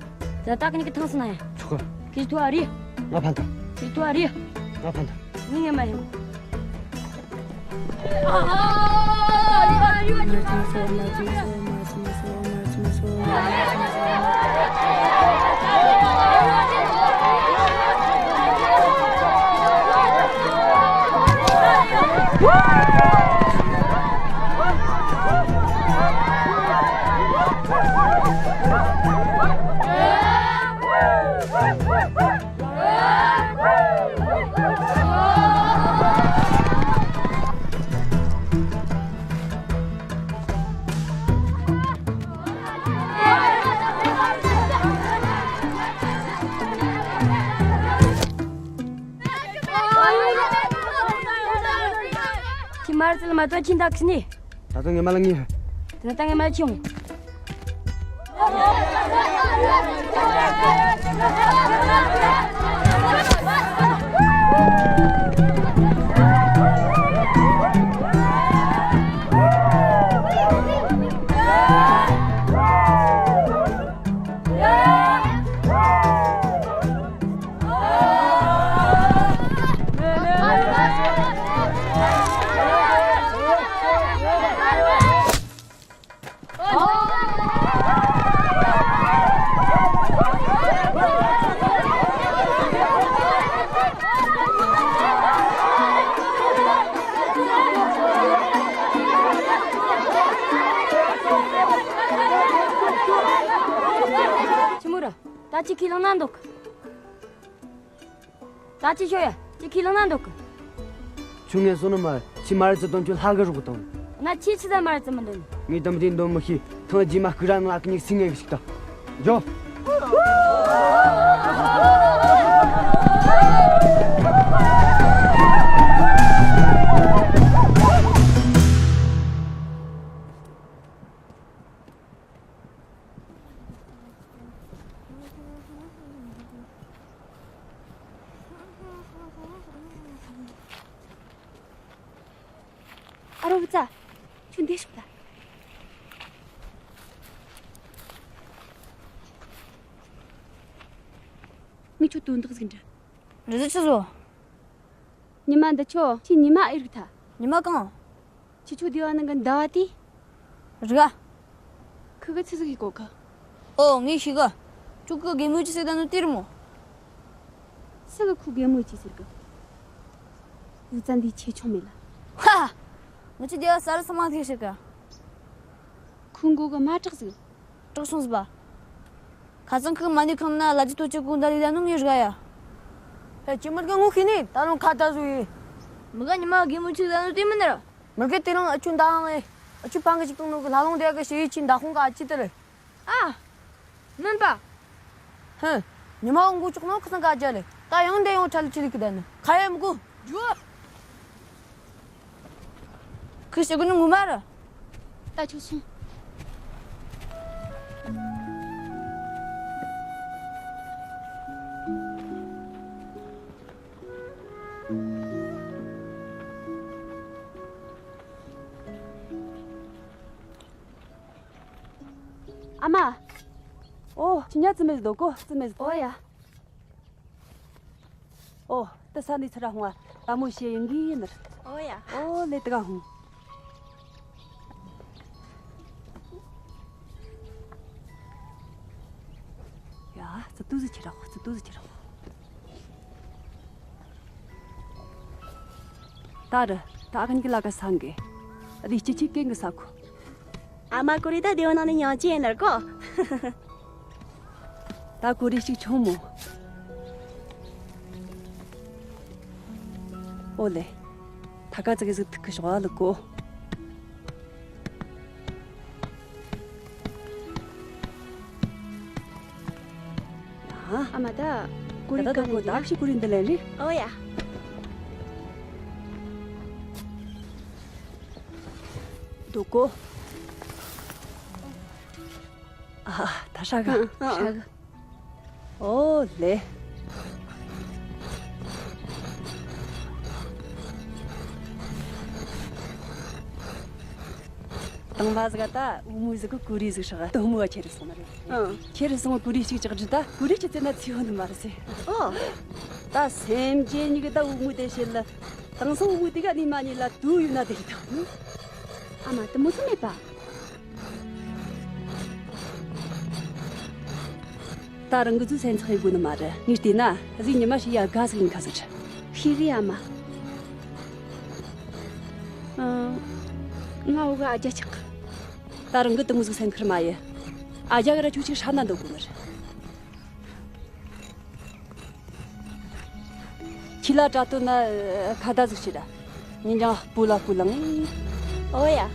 དོན་དག་གི་ཉིག་གི་ཐང་སི་ན་ཡ། ཆོག་གི། ཁྱེད་ཐུ་ཨ་རི། ང་ཕན་ཐོགས། ཁྱེད་ཐུ་ཨ་རི། ང་ཕན་ཐོགས། ཉིག་ངན་མ་ཡིན། ཁྱི་མར་ཙལ་མ་ཏོ་ཁྱི་འདག་ནི། ད་ལྟ་ངས་མ་ལ་ངེས། ད་ལྟ་ངས་མ་ལ་ཁྱི་འོང་། ཆི་མོ་ར། ད་ཅི་ཁས་བླངས་ན་འདུག་ད་ཅི་ཤོད་ཡ། ཅི་ཁས་བླངས་ན་འདུག་གི། ཁྱོད་ངས་བཟོ་ནི་མ་རེད། ཁྱི་མ་རེད་ཚེ་དོན་ཁྱོད་ལྷ་གི་རུ་གི་དང་། ན་ཁྱི་ཆི་ཟ་མ་རེད་ཚེ་མི་འདོན། ངས་དམ་དེ་འདོན་མི་ཤེས། ཐང་རྗེས་མ་སྐུ་ར་ནང་ལ་ཀི་ཉིག་སི་ངན་གི་ཞིག་ད། འཇོ། རོ་བུ་ཙ། ཁྱོད་འདི་ཤོག་ད། ངས་ཁྱོད་དོན་དག་ཟིག་འདྲི། རི་ཟི་ཆི་བཟོ། ཉི་མ་འདི་ཆོ་ཁྱོད་ཉི་མ་ཨེ་རིག་ཐ། ཉི་མ་གང་། ཁྱེད་ཆོ་སྡེ་བ་ནང་གི་ཟླ་བ་དེ། རིག་ཨ། ཁི་གི་ཆི་ཟིག་ཡིན་གོ་ཁི། ཨོ་ངས་ཤེས་གི། ཁྱོད་ཀི་གེ་མོ་ཅི་ཟེར་ད་ནོ་དེ་རེད་མོ། སུ་གི་ཁུ་གེ་མོ་ཅི་ཟེར་གི། ཡུ་ཙན་འདི་ཆེ་ཆུང་མེད་ལ། ཧ། ང་ཆི་སྡེ་བ་ས་རུ་ས་མ་ཐེ་ཤི་གི། ཁུ་མགོ་གི་མ་དྲག་ཟིག་དྲག་སོང་ཟིག་པ། ཁ་སང་ཁི་མ་ནི་ཁང་ན་ལ་ཅི་ཏོ་ཅི་ཀུང་ད་ལི་ད་ནུ་ངས་རིག་ཡ། ཧེ་ཅི་མར་གི་ངུ་ཁི་ནི་ད་རུང་ཁ་ད་ཟུ་ཡི། མི་ག་ཉི་མ་གེ་མོ་ཅི་ད་ནུ་དེ་མི་ནི་ར། མི་ག་དེ་རང་ཨ་ཆུ་འདའ་ཧང་ཨེ། ཨ་ཆུ་ཕང་གི་ཅིག་ཏུང་ནུ་གི་ལ་ལོང་དེ་གི་ཤེ་ཡི་ཆི་འདའ་ཁོང་གི་ཨ་ཅི་དེ་རེད། ཨ། སྨན་པ། ཧུ། ཉི་མ་འོང་གོ་ཅོག་ནོ་ཁ་སང་ཀ་ཅ་ལེ། ད་ཡང་འདི་ཡང་ཁྲ་ལི་ཁྲི་ལི་ཀི་ད་ནི་ཁ་ཡ་མི་གོ། ཇུ། ཁི་ཤི་གི་ནི་ངུ་མ་ར། ད་ཆོག་སོང་། ཨ་མ། ཨོ། ཁྱི་ཉ་ཙི་མེ་ཟི་དོ་གོ་ཙི་མེ་ཟི། ཨོ་ཡ། ཨོ། ཏི་ས་ནི་ཚུར་ར་ཧོང་ཨ། ལ་མོ་ཤེ་ཡིན་གི་ཡིན་ནར། ཨོ་ཡ། ཨོ་ལེ་ཏི་ག་ཧོང་། ཡ། ཙི་ཏུ་ཟི་ཁྱི་ར་ཧོ། ཙི་ཏུ་ཟི་ཁྱི་ར་ཧོ། ད་ར། ད་ག་ཉིག་ལ་ག་སང་གི། ཨ་དི་ཅི་ཅི་ཀེང་གི་ས་ཁོ། ཨ་མ་ཀུ་རི་ད་དེ་བ་ན་ནི་ཉང་ཅི་ཡིན་ནར་གོ། ད་ཀུ་རི་ཞིག་ཆུང་མོ། ཨོ་ལེ། ད་ག་ཙི་གི་ཟིག་ཐུག་གི་ཞོག་ཨ་ལ་གོ། ཨ་མ་ད། ཀུ་རི་ད་ད་ག་ནས་ཀོ་ད་ཤི་ཀུ་རི་འདི་ལེན་རི། ཨོ་ཡ། དུ་ཀོ། ཨ་ད་ཧྲ་ག་ཧྲ་ག་ཨོ་ལེ། དང་བ་ཟིག་ད་འུ་མུ་ཟིག་གི་ཀུ་རི་ཟིག་ཧྲག་དུ་མུ་བ་ཁྱེར་སོང་ན་རེད། ཁྱེར་སོང་ཀུ་རི་ཞིག་ཅག་ཇི་ད་ཀུ་རི་ཁྱི་ཙེ་ན་ཚི་ཧོ་ནི་མ་རེད་ཟེ། ཨོ། ད་སེམས་ཅན་གཉིས་ཀྱི་ད་འུ་མུ་དེ་བྱེད་ལ། དང་སང་འུ་མུ་དེ་ག་ནི་མ་ཉིད་ལ་དུ་ཡུ་ན་དེ་རེད་དང་། ཨ་མ་དུ་མུ་ཚུ་མེད་པ། ད་རང་གི་ཚུལ་སེམས་ཚེགས་ཡི་དགོས་ནི་མ་རེད། ངས་བལྟས་ན་གཟིག་ཉི་མ་ཞིག་ཡ་དགའ་ཟིག་ཡིན་ཁ་ཟིག་རེད། ཤེས་རེད་ཨ་མ། ཨང་། ང་འུ་ག་ཨ་རྒྱ་ཆགས། ད་རང་གི་དུ་མུ་ཟིག་སེམས་ཁུར་མ་ཡི། ཨ་རྒྱ་གི་ར་ཁྱོད་ཅིག་ཧྲ་ན་འདོད་དགོས་ནི་རེད། ཁྱི་ལ་དྲ་དོ་ན་ཁ་ད་ཟིག་ཤི་ར། ཉིན་ཀྱང་སྤུ་ལ་སྤུ་ལངས། ཨོ་ཡ།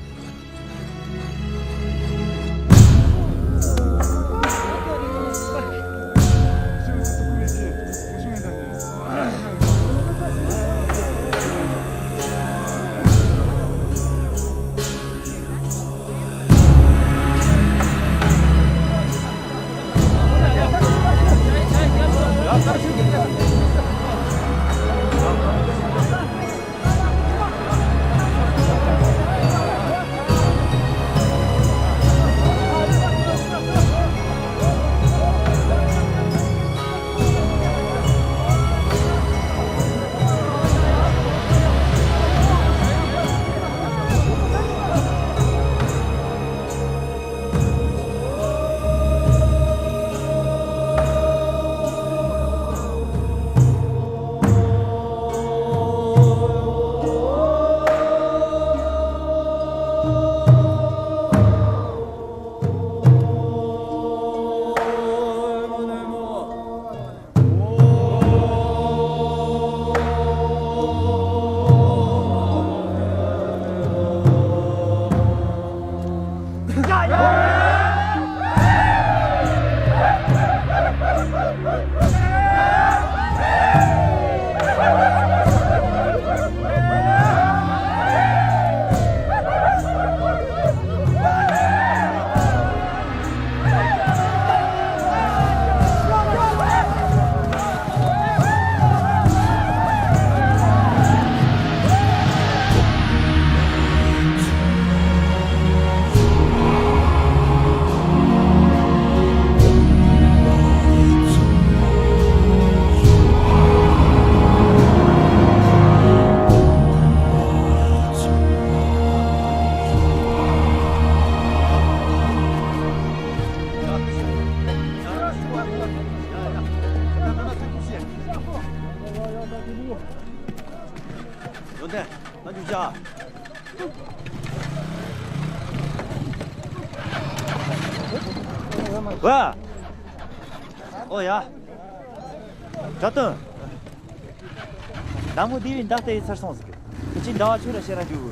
ད། ཝ། ཨོ་ཡ། གྲྭ་བསྟུན། ཟླ་མོ་བདེ་བའི་མདའ་རྟ་ཡི་ཚར་སོང་ཟིག་ཁྱེད་ཀྱིས་མདའ་བ་ཁྱོད་ར་བཤད་ར་འཇུག་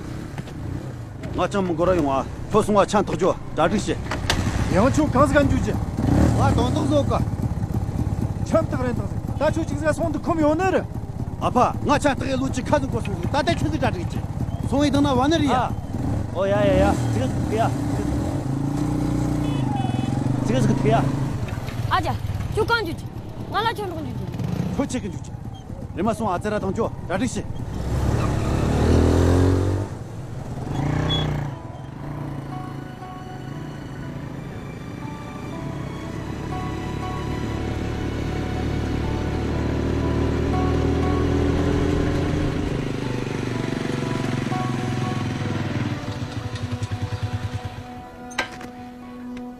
ང་ཅང་མི་འགོར་ར་ཡོང་ཨ། ཁྱོད་སོང་བ་ཆང་ཐག་རྒྱོ། གྲ་སྒྲིག་བྱེད། ཡང་ཁྱོད་གང་ཟིག་ག་འཇུག་རྒྱུ། ང་དོན་དག་བཟོ་ག་ཆམ་ཐག་རན་ཐག་ཟིག་ད་ཁྱོད་ཅིག་ཟིག་སོང་དུ་ཁོམ་ཡོད་ནི་རེད། ཨ་ཕ། ང་ཆང་ཐག་ཡི་ལོ་ཅིག་ཁ་ཟིག་འགོར་སོང་ཟིག་ད་ལྟ་ཁྱོད་ཟིག་གྲ་སྒྲིག་བྱེད། སོང་ཡི་དང་ན་བ་ནི་རེད་ཡ། ཨོ་ཡ་ཡ་ཡ། ཅིག་ཟིག་ཐུག་ཡ། ཅིག་ཟིག་ཐུག་ཡ། ཨ་ཅག་ཁྱོད་གང་འཇུག་རྒྱུ། ང་ལ་ཁྱོད་འགྲོགས་འཇུག་རྒྱུ། ཁྱོད་ཆེ་གི་འཇུག་རྒྱུ། རེམ་མ་སོང་ཨ་ཙེ་ར་དང་ཅོ་གྲ་སྒྲིག་བྱེད།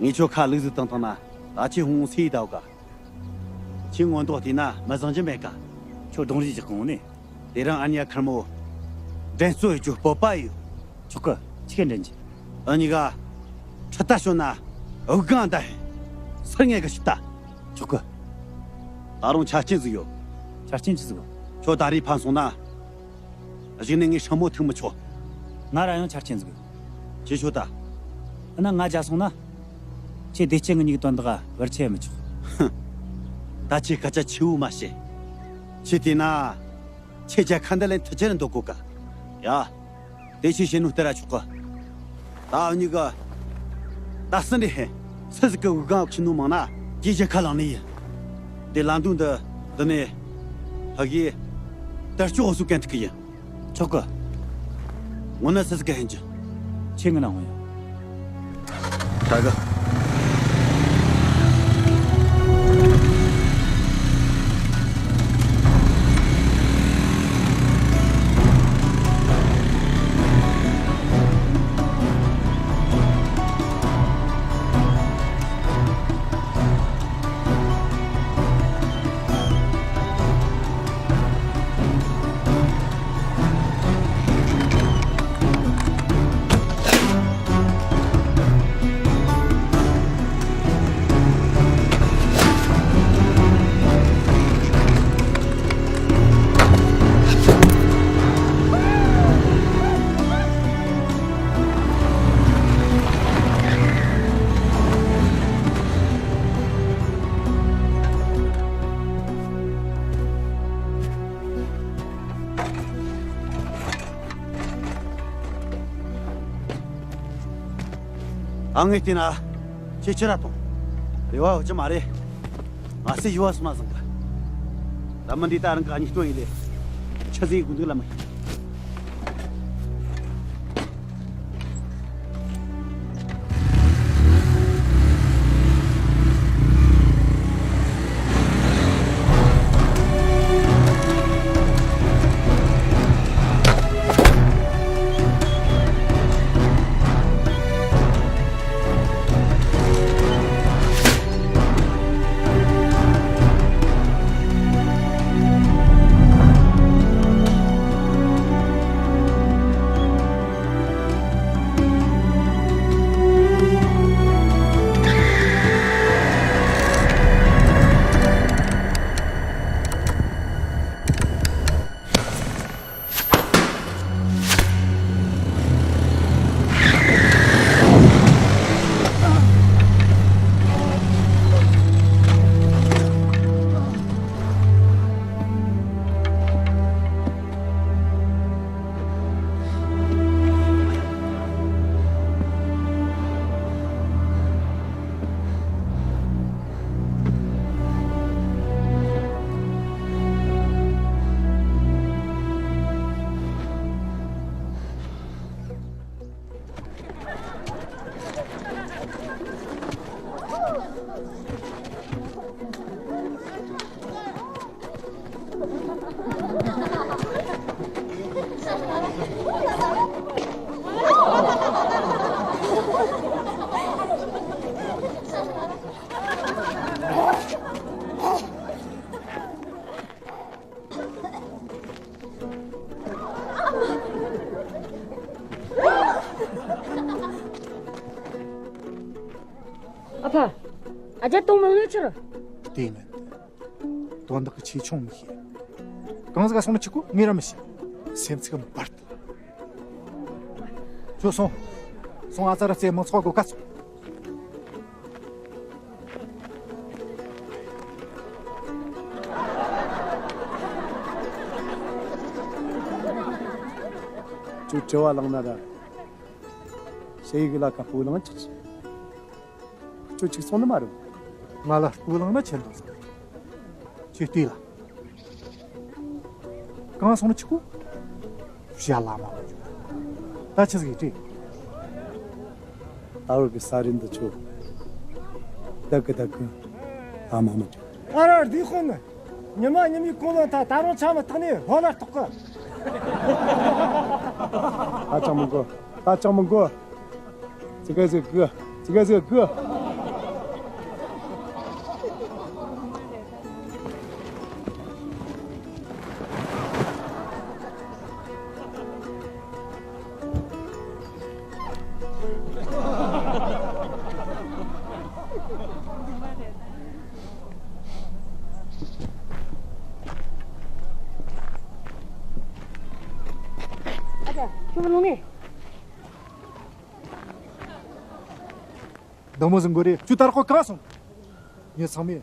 ངས་ཁྱོད་ཁ་ལུག་ཟིག་བཏང་བཏང་ན་ད་ཁྱེད་ཧོང་སེ་ཡི་ད་ག་ཁྱེད་ངོ་མདོག་བལྟས་ན་མི་བཟང་རྒྱུ་མེད་ཀ་ཁྱོད་གདོང་རིས་རྒྱག་གོང་ནས། དེ་རིང་ཨ་ནེ་ཡ་མཁར་མོ་འགྲན་རྩོད་ཡོད་རྒྱུ་སྤོབས་པ་ཡོད། ཆོག་གི་ཆི་ག་འགྲན་གྱི། ཨ་ནེ་ག་ཁྲི་ལྟ་ཞོན་ན་འུ་གང་ད་ཧེ་སར་ངས་ག་ཞིག་ལྟ། ཆོག་གི་ད་རུང་ཆ་རྐྱེན་ཟིག་ཡོད། ཆ་རྐྱེན་ཅི་ཟིག་ཁྱོད་ད་རེས་ཕན་སོང་ན། གཞུག་ནས་ངས་ཧྲ་མོ་ཐུག་མི་ཆོག་ང་ར་ཡང་ཆ་རྐྱེན་ཟིག་ཡོད། ཅི་ཆོག་ད། ཨ་ན་ང་རྒྱལ་སོང་ན། ཁྱེད་བདེ་སྐྱིད་ངི་གཉིས་དོན་དག་བར་ཆད་མི་ཆོག་ད་ཁྱེད་སྐད་ཆ་ཆེ་བོ་མ་བཤད། ཁྱེད་བལྟས་ན། ཁྱེད་རྒྱལ་ཁ་འདི་ལེན་ཐུ་ཆེར་འདོད་གོ་ག་ཡ། དེ་ཆེ་བཤད་ནོ་སྟེར་ར་ཆོག་གི་ད་འུ་གཉིས་གི། ད་སྲིད་འདི་ཧེ། སུ་ཟིག་གི་འུ་གང་ཁྱི་ནོ་མང་ན། རྒྱལ་རྒྱལ་ཁ་ལངས་ནི་ཡིན། དེ་ལམ་འདུག་འདི། འདི་ནས། ཕ་གིས། དར་ལྕོག་འུ་སུ་གན་ཐུག་གི་ཡིན། ཆོག་གི་ངོ་ན་སི་སི་ག་ཧན་ཅི། ཆེ་ངི་ན་ངོ་ཡ། ད་ག་ཨ་ངས་བལྟས་ན། ཁྱེད་ཕྱིར་ར་ཐོངས། རེ་བ་ཡོད་ཀྱི་མ་རེད། ང་སེ་ཡུ་བ་སུ་མ་བཟང་གི། ད་མི་འདི་ད་རང་ག་གཉིས་སྟོན་ཡིན་ལེ། ཆི་ཟིག་དགོས་འདུག་ལ་མི་ཤེས། ཨ་ཕ། ཨ་ཅག་གཏོང་མང་ནས་ཆུར། དེ་མིན། དོན་དག་གི་ཆེ་ཆུང་མི་ཤེས། གང་ཟིག་ག་སོང་ཆི་གོ་ངས་ར་མི་ཤེས། སེམས་ཚིག་འབར་ཏེ། ཁྱོད་སོང་། སོང་ཨ་ཙ་ར་རྩེ་མང་ཚོགས་སྒོ་ཀ་སོང་། ཁྱོད་དྲི་བ་ལངས་ན་ར། ཞེ་ཡིག་ལ་ཁ་སྤུ་ལངས་ཆགས་ཆེ། ཁྱོད་ཅིག་སོང་ནི་མ་རེད། ང་ལ་སྤུ་ལངས་ན་ཆེ་འདུག་ཟེར། ཁྱོད་ལྟོས་ལ། གང་སོང་ནི་ཆི་གོ་ཞ་ལ་མ་མ་ད་ཆི་ཟིག་ཡིན་དྲིས། ད་བར་གི་ས་རིན་འདི་ཆོ། བདག་གི་བདག་གི་ཨ་མ་མ་ཆོ། ཨ་ར་འདི་ཁོ་ནི། ཉི་མ་ཉི་མའི་གོང་ལོ་ད་ད་རུང་ཆ་མི་ཐག་ནས་ཧོ་ལ་ཐོག་གི། ད་ཅང་མི་དགོས། ད་ཅང་མི་དགོས། ཙི་གེ་ཟིག་གི། ཙི་གེ་ཟིག་གི། ཨ་ཅག་ཁྱོད་ལོང་ནས། འདི་མོ་ཟིག་མགོ་རེད། ཁྱོད་ད་རག་གོ་གང་སོང་། ངས་ཚང་མས་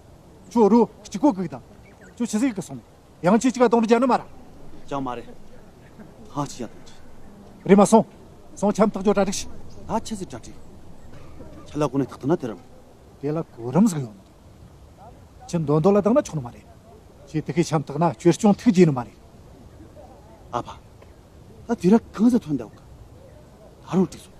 ཁྱོད་རོ་གཅིག་གོ་གིག་དང་། ཁྱོད་ཆི་ཟིག་གི་སོང་། ཡང་ཆེ་གཅིག་ག་གཏོང་རྒྱ་ནི་མ་ར། ཅང་མ་རེད། ཧ་ཅི་ཡ་དང་ཅི། རེམ་མ་སོང་། སོང་ཆམ་ཐག་ཅོ་གྲ་སྒྲིག་ཤི། ད་ཆི་ཟིག་གྲ་སྒྲིག་ཆ་ལ་གོ་ནས་ཐག་ཐག་ན་དེ་རམ། དེ་ལ་གོ་རིམ་ཟིག་ཡོང་ནི་རེད། ཁྱི་འདོན་འདོན་ལ་བཏང་ན་ཆོག་ནི་མ་རེད། ཁྱི་དེ་གའི་ཆམ་ཐག་ན་ཁྱོད་སྐྱོང་ཐུག་རྒྱུ་ནི་མ་རེད། ཨ་ཕ། ད་དེ་ར་གང་ཟེ་ཐོན་འདའ་ག་ད་རུང་འགྲིག་སོང་།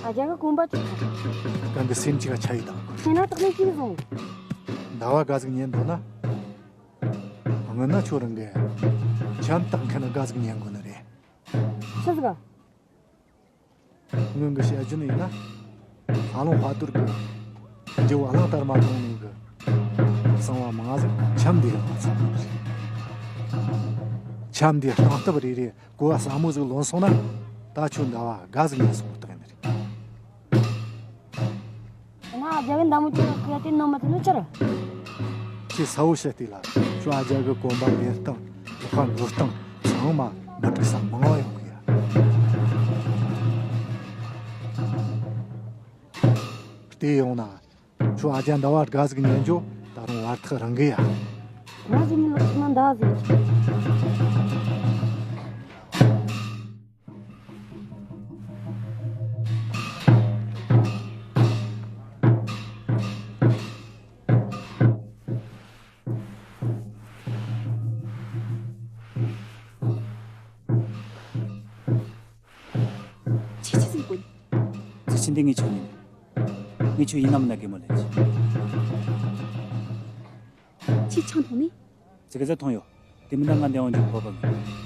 ཨ་ཅག་གི་གོམ་པ་ཅིག་དང་། གང་གི་སེམས་ཅིག་ག་ཆ་ཡི་དང་། ཁྱེད་ན་དག་ནས་ཅིག་བཟུང་། ཟླ་བ་ག་ཟིག་ཉན་འདུག་ན། སྔོན་ན་ཁྱོད་རང་གི་ཆམ་ཐག་མཁན་ག་ཟིག་ཉན་དགོས་ནི་རེད། ཆི་ཟིག་ག་སྔོན་གི་བཤད་རྒྱུ་ནི་ཡིན་ན། ཧ་ལོང་དཔའ་རྟུལ་གི་རྒྱལ་བོ་གླང་དར་མ་དང་ནང་གི་གསང་བ་མང་ཟིག་ཆམ་འདི་ཡང་ཚང་མ་རེད། ཆམ་འདི་སྟེང་སྟབས་རེ་རེ་གོ་བ་ཟབ་མོ་ཟིག་ལོན་སོང་ན། ད་ཁྱོད་ཟླ་བ་དགའ་ཟིག་ཉན་སོང་བརྟག་ཡིན་ནི་རེད། ང་རྒྱ་གི་མདའ་མོ་ཅིག་གི་དེ་ནང་མ་ཐུག་ནོ་ཅི་རེད། ཁྱེད་གསལ་བོ་བཤད་དེ་ལ་ཁྱོད་ཨ་རྒྱ་གི་གོམ་པ་ལེན་སྟངས། ལག་པ་འགུལ་སྟངས་ཚང་མ་མ་འགྲིག་ས་མང་བ་ཡོང་གི་ཡ། བལྟས་ཡོང་ན་ཁྱོད་ཨ་རྒྱ་ཟླ་བ་དགའ་ཟིག་ཉན་རྒྱུ་ད་རུང་བར་ཐག་རིང་གི་ཡ། ང་ཟིག་ནི་ལོག་ན་མདའ་ཟིག་ཕྱིན་ཏེ་ངས་ཁྱོད་ཉིད། ངས་ཁྱོད་ཡིན་ནམ་མིན་ན་གད་མོ་ལེན་གྱི། ཁྱོས་ཆང་འཐུང་ནི། ཙི་གེ་ཙི་འཐུང་ཡོད། དེ་མིན་ན་ང་འདི་འོང་རྒྱུ་སྤོབས་པ་མེད།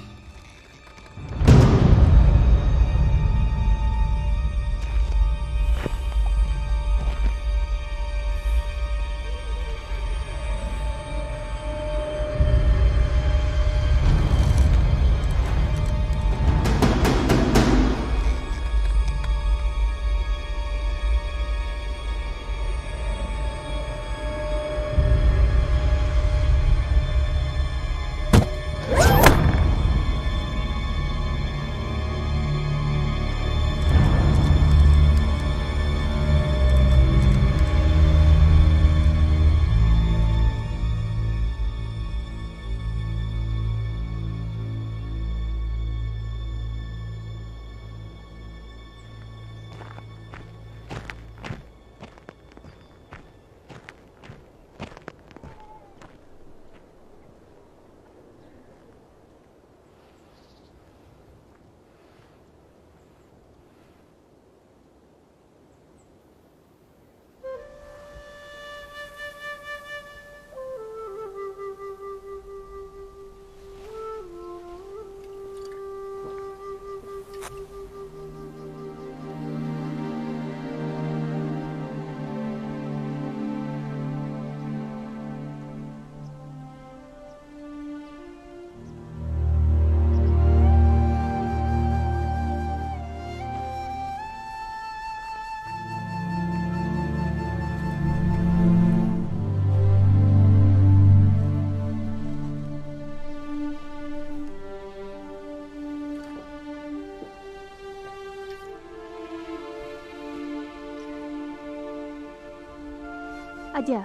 ཨ་རྒྱ།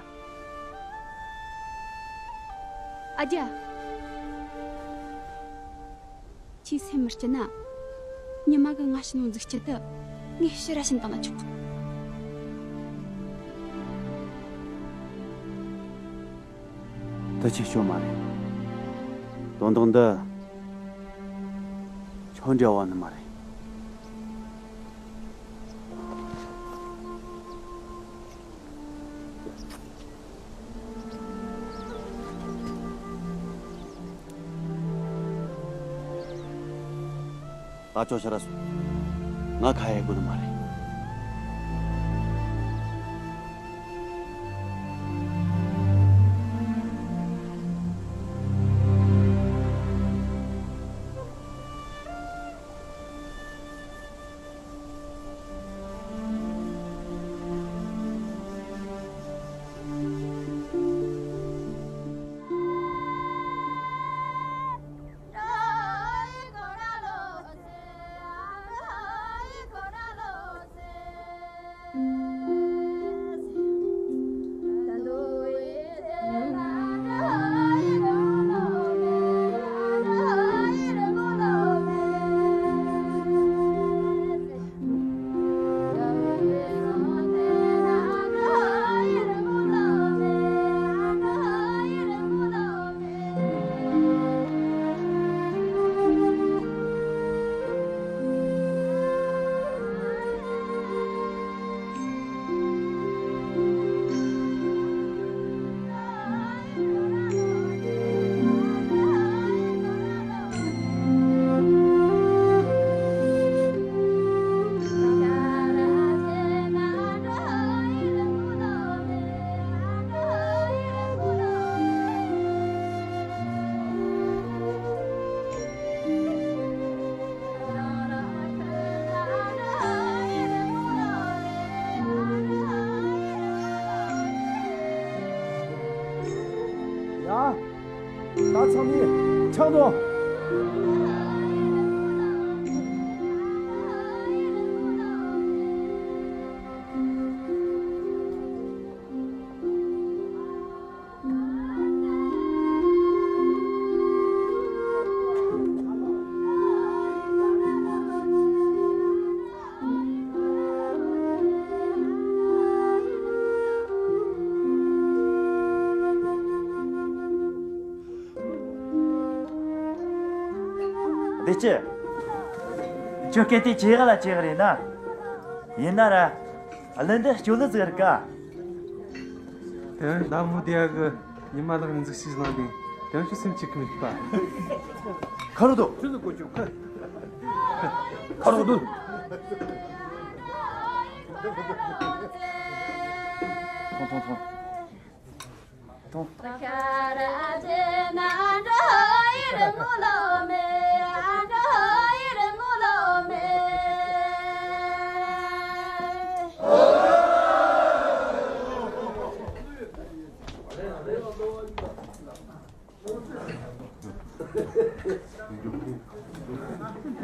ཨ་རྒྱ། ཁྱེད་སེམས་མི་སྐྱིད་ན། ཉི་མ་གི་ང་ཕྱི་ནང་འཛུགས་སྐྱིད་དུ། ངས་ཕྱིར་ར་ཕྱིན་བཏང་ན་ཆོག། ད་ཁྱེད་ཤོད་མ་རེད། དོན་དག་འདི་ཁྱོད་འབྲེལ་བ་ནི་མ་རེད། ད་ཅོ་ཤ་ར་སོང་། ང་ཁ་ཡེ་དགོས་ནི་མ་རེད། ཡ། ད་ཚང་མས་ཆང་འཐུང་། བདེ་སྐྱིད། ཁྱོད་སྐད་དེ་ཇེ་ཡག་ལ་ཇེ་ཡག་རེད་ན། ཡིན་ན་ར། གླུ་འདི་སྐྱོ་གླུ་ཟིག་རེད་ཀ། དེ་ནི་ཟླ་མོ་དེ་གི་ཉི་མ་ལགས་འཛུགས་ཤིག་གནང་དེ་དེ་ཤུ་སེམས་ཅིག་གི་མིག་པ། ཁ་རོག་དོ། ཆུ་ཚོད་གོ་ཆུ་ཁ། ཁ་རོག་དོ། ཐོང་ཐོང་ཐོང་། ཐོང་།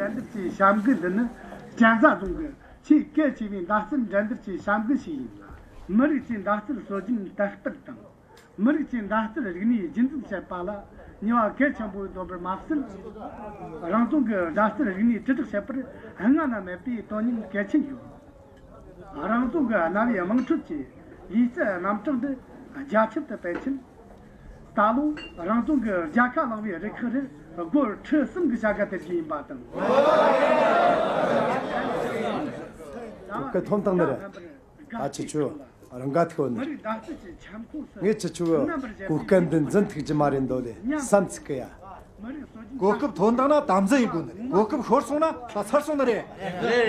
འགྲན་བསྡུར་གྱི་བྱ་འགུལ་འདི་ནི་གཅན་ཚ་རྫོང་གི་ཆེས་གལ་ཆེ་བའི་མདའ་རྩལ་འགྲན་བསྡུར་གྱི་བྱ་འགུལ་ཞིག་ཡིན་ལ། མི་རིགས་ཀྱི་མདའ་རྩལ་སྲོལ་རྒྱུན་དར་སྤེལ་དང་། མི་རིགས་ཀྱི་མདའ་རྩལ་རིག་གནས་རྒྱུན་འཛིན་བྱེད་པ་ལ་ནུས་པ་གལ་ཆེན་པོ་ཡོད་པར་མ་ཟད། རང་རྫོང་གི་མདའ་རྩལ་རིག་གནས་དྲིལ་བསྒྲགས་བྱེད་པར་སྔ་ན་མེད་པའི་དོན་སྙིང་གལ་ཆེན་ཡོད། རང་རྫོང་གི་གནའ་བོའི་དམངས་ཁྲོད་ཀྱི་ལུས་རྩལ་རྣམ་གྲངས་འདི་རྒྱ་ཁྱབ་ཏུ་སྤེལ་ཆེད། ད་ལོ་རང་རྫོང་གི་རྒྱལ་ཁ་བླངས་པའི་རུ་ཁག་རུ་སྒོར་ཁྲི་གསུམ་གྱི་བྱ་དགའ་སྟེར་རྒྱུ་ཡིན་པ་དང་། གོ་སྐབས་ཐོན་དང་ནི་རེད། ད་ཁྱེད་ཆོ་རང་དགའ་ཐུག་ནི། ངས་ཁྱེད་ཆོ་གོ་སྐབས་འདི་འཛིན་ཐུབ་ཀྱི་མ་རེད་འདོད་ལེ་བསམ་ཚིག་གི་ཡ། གོ་སྐབས་ཐོན་དང་ན་དམ་འཛིན་ཡིན་དགོས་ནི་རེད། གོ་སྐབས་ཤོར་སོང་ན་ད་ཚར་སོང་ནི་རེད། རེད་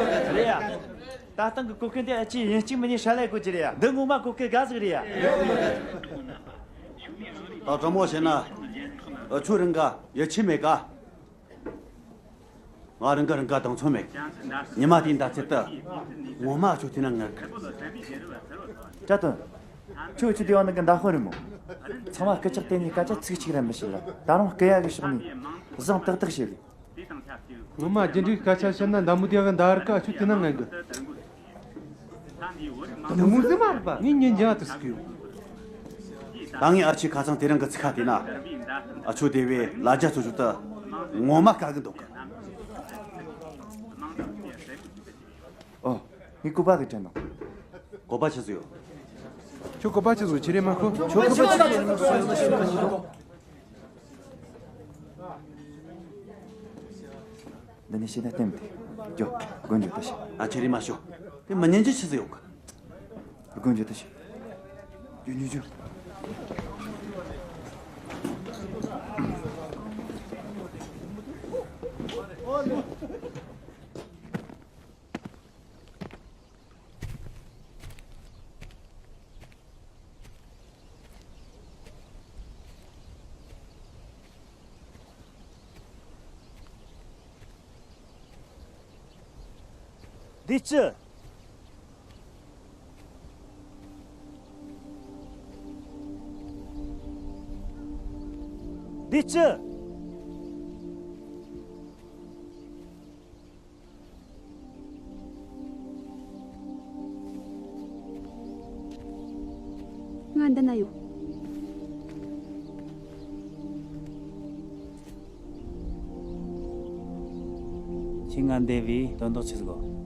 རེད་རེད་ཡ། ད་ཐེངས་ཀྱི་གོ་སྐབས་འདི་ཨ་ཅེ་ཡིན་གཅིག་མིན་གཉིས་ཧྲ་ལས་དགོས་ཀྱི་རེད་ཡ། འདི་ངོ་མ་གོ་སྐབས་དགའ་ཟིག་རེད་ཡ། ད་དྲང་མོ་བཤད་ན། ཨ་ཆོ་རང་དགའ་ཡིད་ཆེས་མེད་ག། ང་རང་གི་རང་དགའ་དང་མཚུངས་མེད། ཉི་མ་དེའི་མདའ་རྩལ་དུ་ངོ་མ་ཁྱོད་དེ་ན་ངར་གི། བཀྲ་དོན། ཁྱོད་ཆུ་དེ་བ་ནང་གི་མདའ་དཔོན་རེད་མོ། ཚང་མ་སྐད་ཆ་བལྟས་ནས་སྐད་ཆ་ཚིག་གཅིག་ར་མི་བཤད་ལ་ད་རུང་སྐད་ཡ་གི་ཕྱོགས་ནས་བཟང་ཏག་ཏག་བཤད་ལེ། ངོ་མ་རྒྱུ་འབྲས་སྐད་ཆ་བཤད་ན་མདའ་མོ་དེ་གི་མདའ་བར་ཀ་ཆུ་དེ་ན་ངར་གི། དེ་མོ་ཟེར་མ་རེད་པ། ངས་ཉན་རྒྱ་དུ་སུ་གི་ཡོད། ད་ངས་ཨ་ཆེ་ཁ་སང་དེ་རིང་གི་ཚིག་ཁ་དེ་ན། ཨ་ཆོ་དེ་བས་ལ་རྒྱ་ཚོ་ཆུ་ད་ངོ་མ་དཀའ་གི་འདུག་གི། ཨོ། ངས་སྐུད་པ་གི་དྲན་ནོ། སྐུད་པ་ཆི་ཟིག་ཡོད། ཁྱོད་སྐུད་པ་ཆི་ཟིག་ཆི་རེ་མ་ཁོ། ཁྱོད་སྐུད་པ་ཆི་ཟིག་ཡོད། འདི་ནས་ཤེས་ན་བསྟན་མི་དེ། འགྱོ། སྒོ་འགྱོ་ད་ཤི། ཨ་ཆི་རེ་མ་ཤོ། དེ་མི་ཉན་གྱི་ཆི་ཟིག་ཡོད་གི། སྒོ་འགྱོ་ད་ཤི། འགྱོ་འགྱོ་འགྱོ། འདི་ཅི། འདི་ཅི། ང་འདི་ན་ཡོད། ཁྱེད་ང་འདས་པའི་དོན་དག་ཆི་ཟིག་གོ།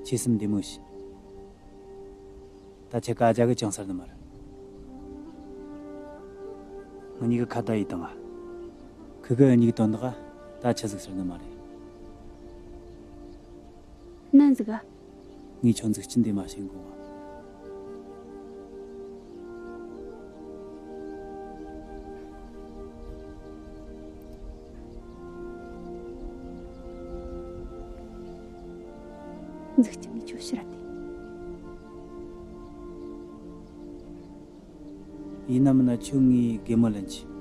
ཁྱེད་སེམས་བདེ་མོ་བྱོས། ད་ཁྱེད་ཀ་རྒྱ་གི་ཅང་ཟེར་ནི་མ་རེད། ང་གཉིས་ཀ་ཁ་བརྡ་ཡས་བཏང་ང་། ཁི་གི་གཉིས་ཀྱི་དོན་དག་ག་ད་ཆི་ཟིག་ཟེར་ནི་མ་རེད། ནན་ཟིག་ག། ངས་ཁྱོད་འཛུགས་སྐྲུན་དེ་མ་བྱེད་གོ། འཛུགས་སྐྲུན་ནི་ཁྱོད་ཕྱིར་ར་དེ། ཡིན་ན་མིན་ན་ཁྱོད་ངའི་གད་མོ་ལེན་གྱིས།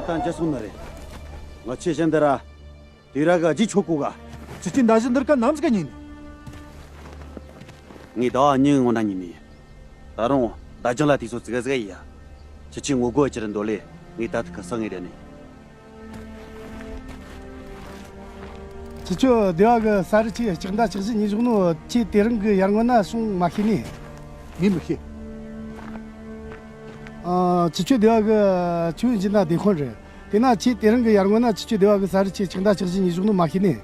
ད་འཇགས་སོང་ནི་རེད། ང་ཁྱེད་གཞན་འདི་ར། དེ་ར་ག་ཅི་ཆོག་གོ་ག་ཁྱེད་ཀྱི་མདའ་གཞུ་འདིར་ཀ་ནམ་ཟིག་ག་ཉིན། ངས་ཟླ་བ་གཉིས་སྔོན་ན་ཉིན་ནས། ད་རུང་ད་ཅང་ལ་དུས་ཚོད་ཙི་ག་ཙི་ག་ཡིན་ཡ། ཁྱེད་ཀྱི་ངོ་རྒོལ་ཅི་རེད་འདོད་ལེ། ངས་ད་ཐུག་གི་སང་ངས་རེད་ནི། ཁྱེད་ཆོ་སྡེ་བ་གི་ས་རི་ཆེ་ལྕགས་མདའ་ལྕགས་གཞུ་ཉོས་བཞག་ནོ་ཁྱེད་དེ་རིང་གི་ཡར་སྔོན་ན་སོང་མ་ཤེས་ནི། ངས་མི་ཤེས། ཨ། ཁྱེད་ཆོ་སྡེ་བ་གི་ཆུ་བོ་འཇིག་ན་སྡེ་དཔོན་རེད། དེ་ན་ཁྱེད་དེ་རིང་གི་ཡར་སྔོན་ན་ཁྱེད་ཆོ་སྡེ་བ་གི་ས་རི་ཆེ་ལྕགས་མདའ་ལྕགས་གཞུ་ཉོས་བཞག་ནོ་མ་ཤེས་ནི།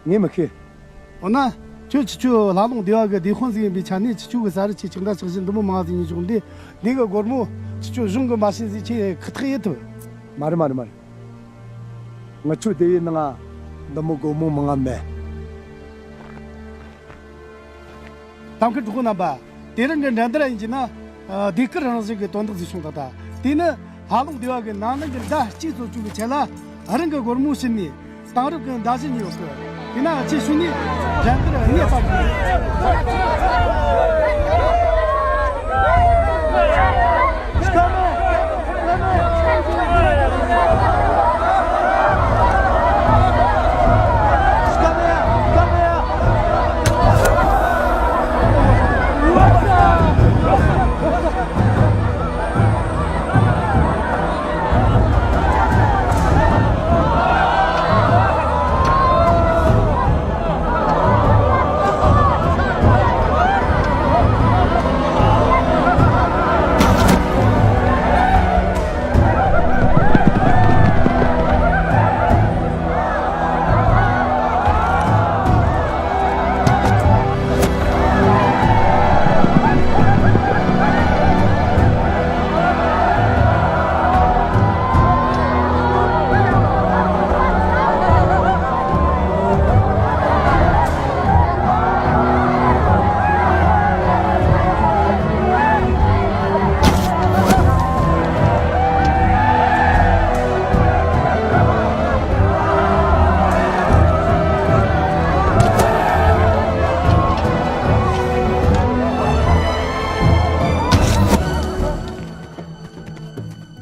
ངས་མི་ཤེས། འོ་ན། ཁྱོད་ཁྱེད་ཆོ་ལྷ་ལུང་སྡེ་བ་གི་སྡེ་དཔོན་ཟིག་ཡིན་པའི་ཆ་ནས་ཁྱེད་ཆོ་གི་ས་རི་ཆེ་ལྕགས་མདའ་ལྕགས་གཞུ་འདི་མོ་མང་ཟིག་ཉོས་བཞག་འདི། འདི་གི་སྒོར་མོ་ཁྱེད་ཆོ་གཞུང་གི་མ་ཤེས་ཟིག་ཁྱེད་ཁག་ཐེག་ཡེད་ཐུབ། མ་རེད་མ་རེད་མ་རེད། ང་ཆོ་སྡེ་བའི་ནང་འདི་མོ་སྒོར་མོ་མང་ང་མེད། གཏམ་མཁན་གྲོགས་པོ་རྣམ་པ། དེ་རིང་གི་འགྲན་བསྡུར་ཡིན་གྱི་ན། ཨ། ཟློས་གར་རང་བཞིན་གྱི་དོན་དག་ཟིག་བྱུང་དང་ད། དེ་ནི་ལྷ་ལུང་སྡེ་བ་གི་ནང་ནང་གི་མདའ་གཅིག་བཙོ་བཅུག་གི་ཆེད་ལ་རང་གི་སྒོར་མོ་བྱིན་ནས་དེང་རབས་ཀྱི་མདའ་གཞུ་ཉོས་ཡོད་གི། དེ་ན་ཁྱེད་ཤུལ་ནས་འགྲན་བསྡུར་གནས་སྤར་དགོས།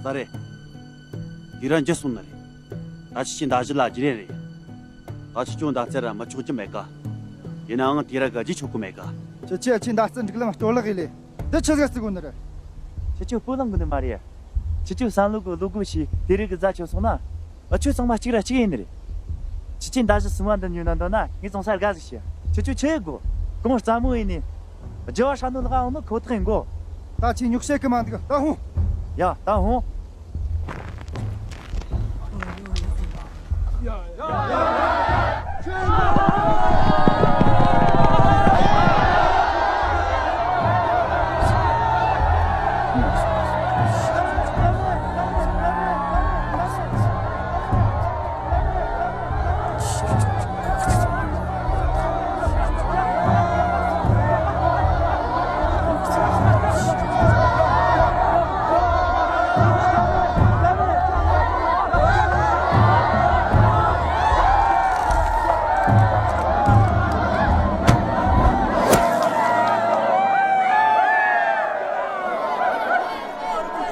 ས་རེད། དེ་ར་འཇུ་སོང་ནི་རེད། ད་ཁྱེད་ཀྱི་མདའ་གཞུ་ལ་བརྗེ་རེས་རེད། ད་ཁྱེད་ཀྱི་མདའ་རྩལ་ར་མི་ཆོག་རྒྱུ་མེད་ཀ། ཡིན་ནའང་དེ་ར་ག་རྗེས་ཆོག་གི་མེད་ཀ། ཁྱེད་ཀྱིས་ཁྱེད་མདའ་རྩལ་འགྲིག་ལམ་གཏོར་བརླག་ཡེ་ལེ། འདི་ཆི་ཟིག་རྩི་དགོས་ནི་རེད། ཁྱེད་ཀྱི་སྤོ་ལངས་གི་ནི་མ་རེད། ཁྱེད་ཀྱི་བསམ་བློ་གི་བློ་སྒོ་ཕྱེ་དེ་རིགས་གི་རྫ་ཆོད་སོང་ན། འུ་ཆོ་ཚང་མ་གཅིག་ར་གཅིག་ཡིན་ནི་རེད། ཁྱེད་ཀྱིས་མདའ་གཞུ་སུ་མ་འདི་ཉོས་ན་འདོད་ན་ངས་ཙོང་ས་དགའ་ཟིག་བྱེད། ཁྱེད་ཆོ་ཆི་ཡེད་དགོ། གོང་རྩ་མོ་ཡིན་ནི། རྒྱལ་བ་ཧྲ་ནོ་ལག་འོང་ནོ་ཁོ་ཐག་ཡིན་གོ། ད་ཁྱེད་ཉོག་བཤད་གི་མ་འདུག་ད་ཧོང་། ཡ་ད་ཧོང་།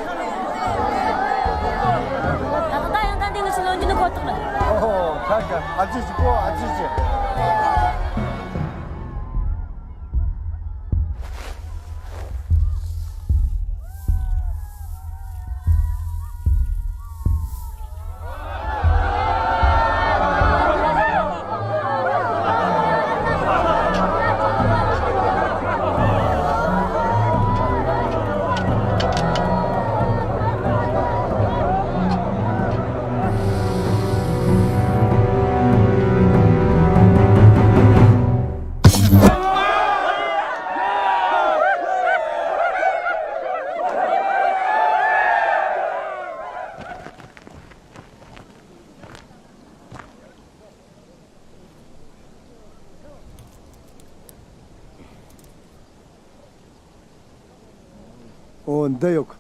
ད་ལྟ་ཡང་ད་འདི་ངས་ལོན་རྒྱུ་ནི་ཁོ་ཐག་རེད། ཨོ་ཧོ། ཁ་ཁ། ཨ་ཙི་ཅི་གོ། ཨ་ཙི་ཅི། ཨོ་འདི་ཡོད།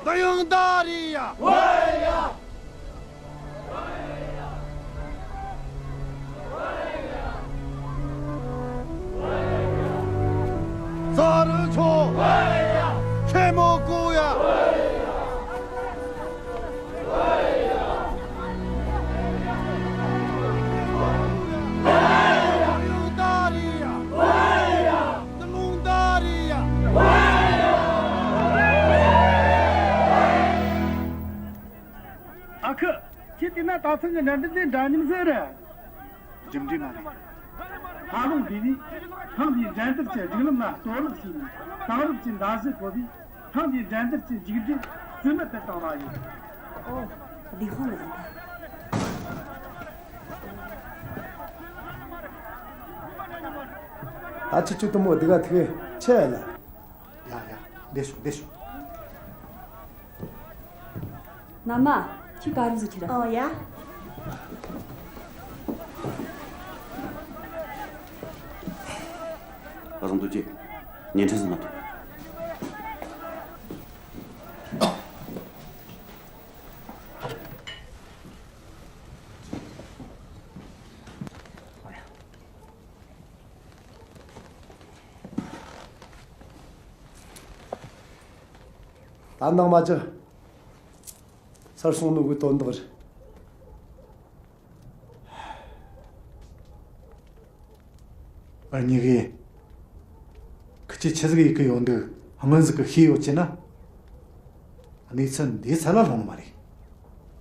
འདི་ཡང་ད་རེད་ཡ། ས་རུ་ཚོ། ཆེན་མོ་ཀུ་ཡ། འདི་ཡང་ད་རེད་ཡ། ཨ་ཁུ། ཁྱེད་བལྟས་ན་ད་ཐེངས་ཀྱི་འགྲན་བསྡུར་འདི་འདྲ་མཉམ་ཟིག་རེད། རྒྱུ་འབྲས་མ་རེད། ཧ་ལུང་བསྡུས་ནས། ཐེངས་འདིའི་འགྲན་བསྡུར་གྱི་སྒྲིག་ལམ་ལ་གཏོར་བརླག་བྱས་ནས། དེང་རབས་ཀྱི་མདའ་གཞུ་བཀོལ་བས། ཐེངས་འདིའི་འགྲན་བསྡུར་གྱི་མཇུག་འབྲས་རྩིས་མེད་དུ་བཏང་བ་ཡིན། ཨོ། བདེ་དཔང་ལ་ཡིན་ད། ད་ཁྱེད་ཆོ་དུ་མོ་སྡུག་ག་ཐུག་ཆེ་ལ། ཡ་ཡ། འདི་ཤོག་འདི་ཤོག་མ་མ། ཁྱོས་ག་རུ་ཟིག་ཁྱེར། ཨོ་ཡ། བཟང་འདུག་ཅེས། བརྙན་འཕྲིན་ཟིན་མ་ཐུབ། ད་ནང་མ་ཅི། སར་སོང་ནོ་གི་དོན་དག་རེད། ཨ་ཉི་གི། ཁི་ཆོས་ཆི་ཟིག་ཡེད་གི་ཡོད་འདུག་སྔོན་ཟིག་གི་ཤེས་ཡོད་ཅེ་ན། གནས་ཚུལ་འདི་ཚད་ལ་ལྷུང་ནི་མ་རེད།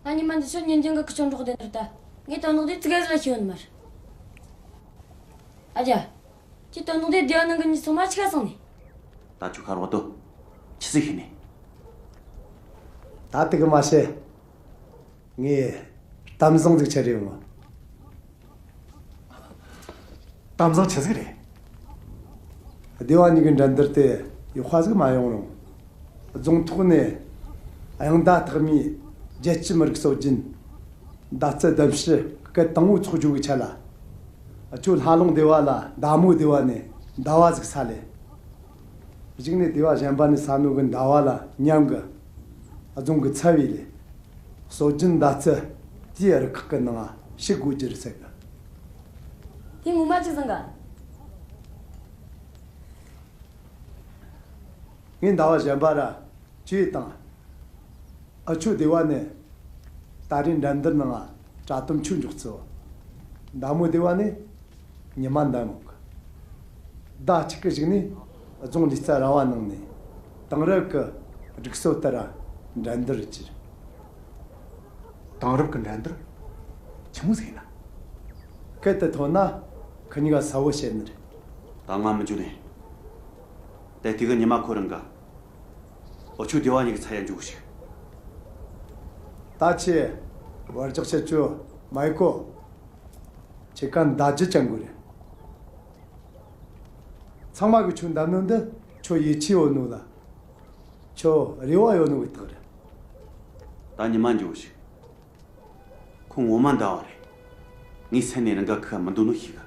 ང་ཉི་མ་འདི་ཚོ་ཉིན་རྒྱུན་གི་ཁི་ཆོ་འགྲོགས་བསྡད་ནི་རེད་ད། ངས་དོན་དག་འདི་ཙི་གེ་ཟིག་ལ་ཤེས་ཡོད་ནི་མ་རེད། ཨ་ཅག་ཁྱེད་དོན་དག་འདི་སྡེ་བ་ནང་གི་མྱི་ཚང་མ་ཆི་ག་སོང་ནི། ད་ཁྱོད་ཁ་རོག་ཏུ། ཆི་ཟིག་ཤེས་ནི། ད་དེ་གི་མ་བཤད། ངས་གཏམ་བཟང་ཟིག་ཆ་རེ་ཡོང་། གཏམ་བཟང་ཆི་ཟིག་རེད། སྡེ་བ་གཉིས་ཀྱི་འགྲན་བསྡུར་དེ་ཡག་པ་ཟིག་མ་ཡོང་རུང་། རྫོང་ཐོག་ནས་དབྱངས་མདའ་སྟག་མའི་རྒྱལ་སྤྱི་མི་རིགས་སྲོལ་རྒྱུན་མདའ་རྩེད་ལྡེམ་བྱེད་སྐད་དང་པོ་འཚོགས་རྒྱུ་གི་ཆེད་ལ། ཁྱོད་ལྷ་ལུང་སྡེ་བ་ལ་མདའ་མོ་སྡེ་བ་ནས་མདའ་བ་ཟིག་ཟ་ལེ། གཞུག་ནས་སྡེ་བ་གཞན་པ་ནས་ཟ་ནོ་གི་མདའ་བ་ལ་མཉམ་གི་རྫོང་གི་ཚབ་བྱས་ལེ། སྲོལ་རྒྱུན་མདའ་རྩེད་དེའི་རུ་ཁག་གི་ནང་ཞུགས་དགོས་རྒྱུ་རེད་ཟེར་གི། དེ་ངོ་མ་ཅིག་བཟང་ག། ངས་མདའ་བ་གཞན་པ་ར་བཅོས་བཏང་། ཨ་ཆོ་སྡེ་བ་ནས་ད་རེས་འགྲན་བསྡུར་ནང་དྲ་དོམ་ཆོས་འཇོག་ཚུལ། མདའ་མོ་སྡེ་བ་ནས་ཉི་མ་འདམ་འོག་གི། ཟླ་གཅིག་གི་གཞུག་ནས་རྫོང་ལུས་རྩལ་ར་བ་ནང་ནས་དེང་རབས་ཀྱི་སྒྲིག་སྲོལ་ལྟར་འགྲན་བསྡུར་བྱེད། དེང་རབས་ཀྱི་འགྲན་བསྡུར། ཆི་མོ་ཟིག་ཡིན་ན། སྐད་དུ་ཐོན་ན་ཁི་གཉིས་ཀ་གསལ་བོ་བཤད་ནི་རེད། ད་ང་མི་འཇུ་ནས། དེ་དུས་གི་ཉི་མ་ཁོ་རང་ག། འུ་ཆོ་སྡེ་བ་གཉིས་ཀྱི་ཚ་ཡ་འཇུག་ཞིག་ད་ཆེ། བར་རྒྱག་བྱེད་ཆོ་མ་ཡི་གོ། ཁྱེད་ཀ་མདའ་རྒྱུ་ཅན་དགོས་རེད། ཚང་མ་གི་ཆོ་མདའ་ནོ་འདི་ཁྱོ་ཡིད་ཆེས་ཡོད་ནོ་ལ། ཁྱོ་རེ་བ་ཡོད་ནོ་གི་རྟགས་རེད། ད་ཉི་མ་འཇུག་ཞིག་ཁོ་ངོ་མ་འདྲ་བ་རེད། ངའི་སེམས་ནས་རང་ག་ཁུ་མི་འདུག་ནོ་ཤི་གི།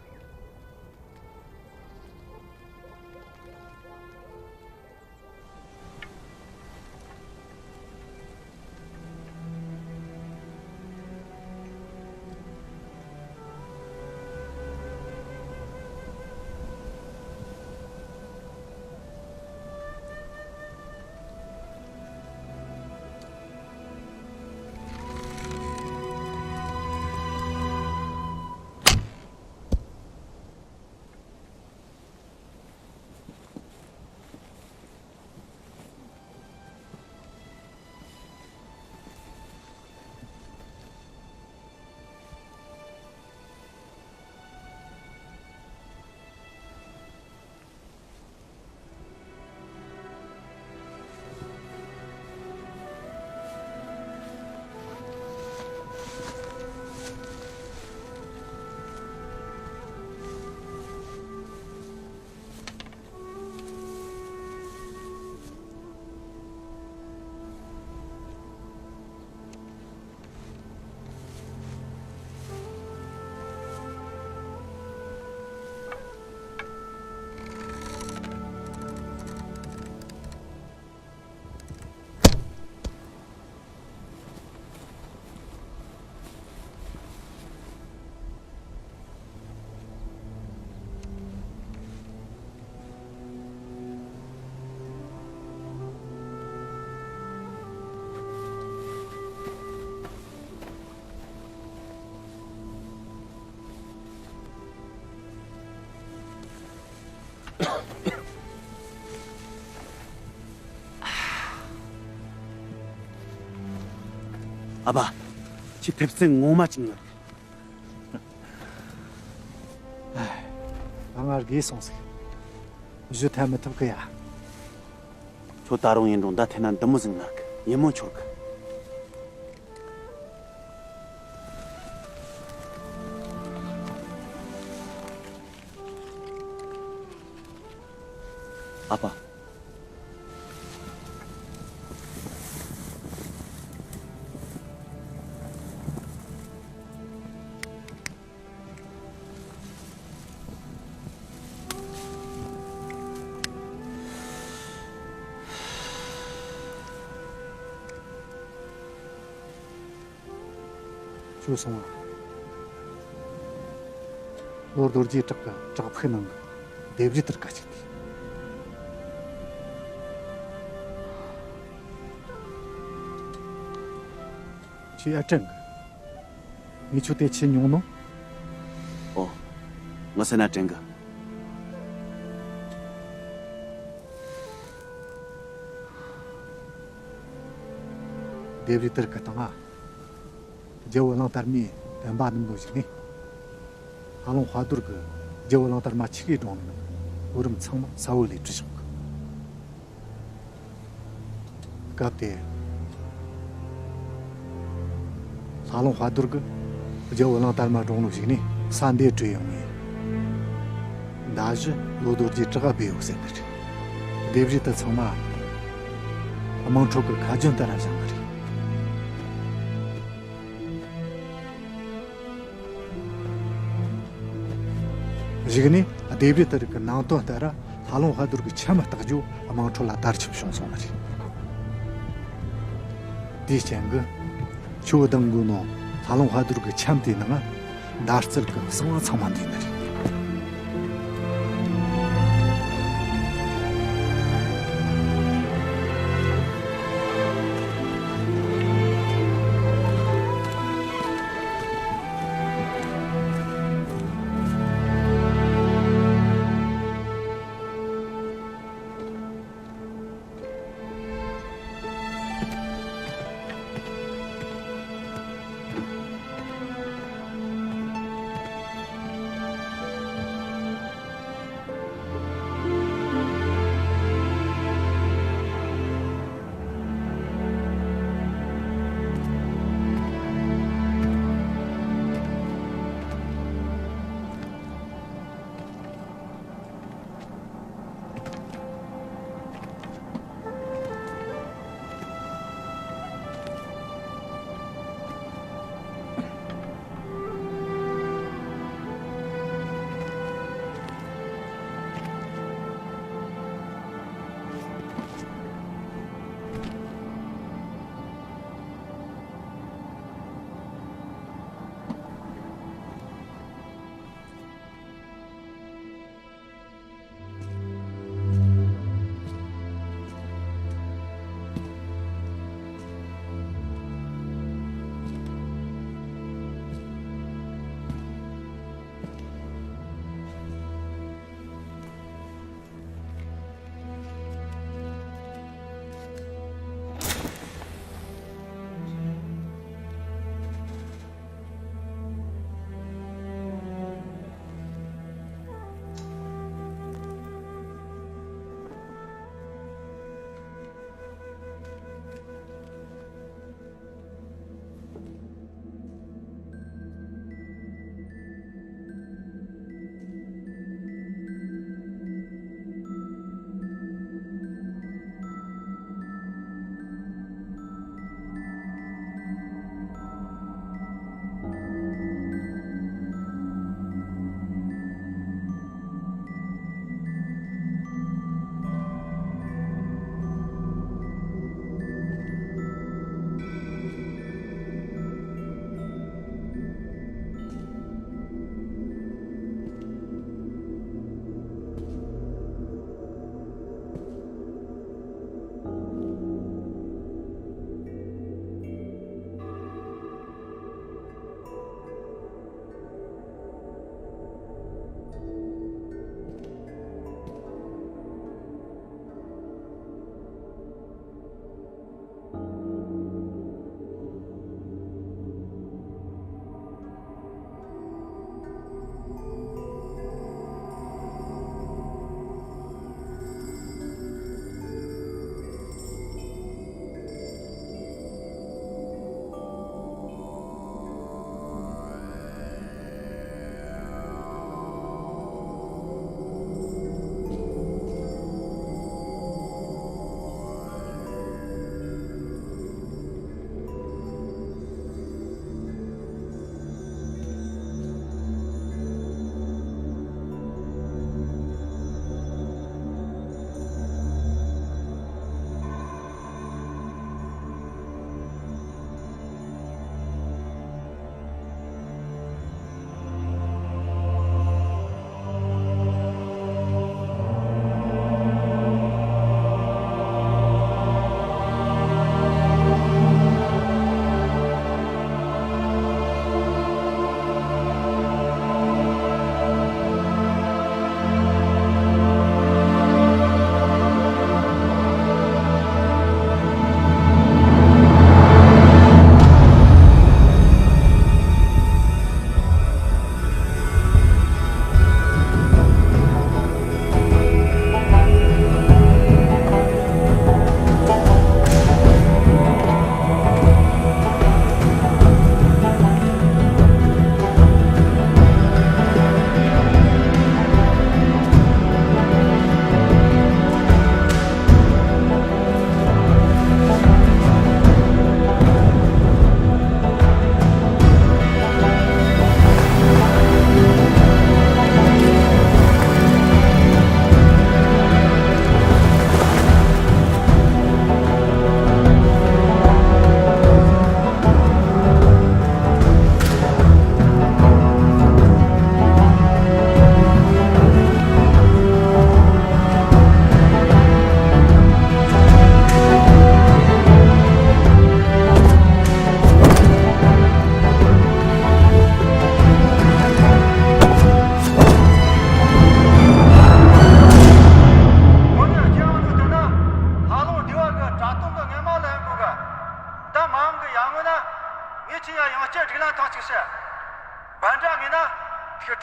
ཨ་ཕ། ཁྱེད་ཐེབས་རྩལ་ངོ་མ་ཅིག་ངར། ད་ང་རྒས་སོང་ཟིག། གཞུ་འཐེན་མི་ཐུབ་གི་ཡ། ཁྱོད་ད་རུང་ཡིན་རུང་མདའ་འཐེན་ན་འདི་མོ་ཟིག་ངར་གི། ཉིན་མོ་འཆོར་གི། ཨ་ཕ། ཁྱོད་སོང་ང་། ལོ་རྡོ་རྗེ་བྲག་གི་བྲག་ཕུག་ནང་གི་ལྡེབས་རིས་དེར་ཁ་ཅིག་ཐུག། ཁྱོད་ཨ་དྲན་གི། ངས་ཁྱོད་དེ་ཁྱེར་མྱོང་ནོ། ཨོ། ངས་ཟེར་ན་དྲན་གི། ལྡེབས་རིས་དེར་ཁ་བཏང་ང་། རྒྱལ་བོ་གླང་དར་མའི་བསྟན་པ་བསྣུབ་ནོ་ཞིག་ནས། ལྷ་ལུང་དཔལ་རྡོར་གིས་རྒྱལ་བོ་གླང་དར་མ་ཆི་གེ་བཀྲོངས་ནས་བོད་རིམ་ཚང་མ་ས་བོན་ལས་བྲུས་བཞག་གི། སྐབས་དེ། ལྷ་ལུང་དཔལ་རྡོར་གིས་རྒྱལ་བོ་གླང་དར་མ་བཀྲོངས་ནོ་ཞིག་ནས་ས་འདི་བྲུས་ཡོང་ངས། མདའ་གཞུ་ལོ་རྡོ་རྗེ་བྲག་ག་སྦས་ཡོད་ཟེར་ནི་རེད། ལྡེབས་རིས་དེ་ཚང་མ་དམངས་ཁྲོད་ཀྱི་ཁ་རྒྱུན་ལྟར་བཞེངས་ནི་རེད། གཞུག་ནས་ལྡེབས་རིས་དེ་རིགས་ཀྱི་ནང་དོན་ལྟར་ལྷ་ལུང་དཔལ་རྡོར་གྱི་འཆམ་བཏགས་རྒྱུ་དམངས་ཁྲོད་ལ་དར་ཁྱབ་བྱུང་སོང་བ་རེད། དེའི་རྐྱེན་གྱིས་ཁྱོད་གདང་དགོས་ནོ་ལྷ་ལུང་དཔལ་རྡོར་གྱི་འཆམ་དེའི་ནང་མདའ་རྩལ་གྱི་གསང་བ་ཚང་མ་འདུས་ནི་རེད།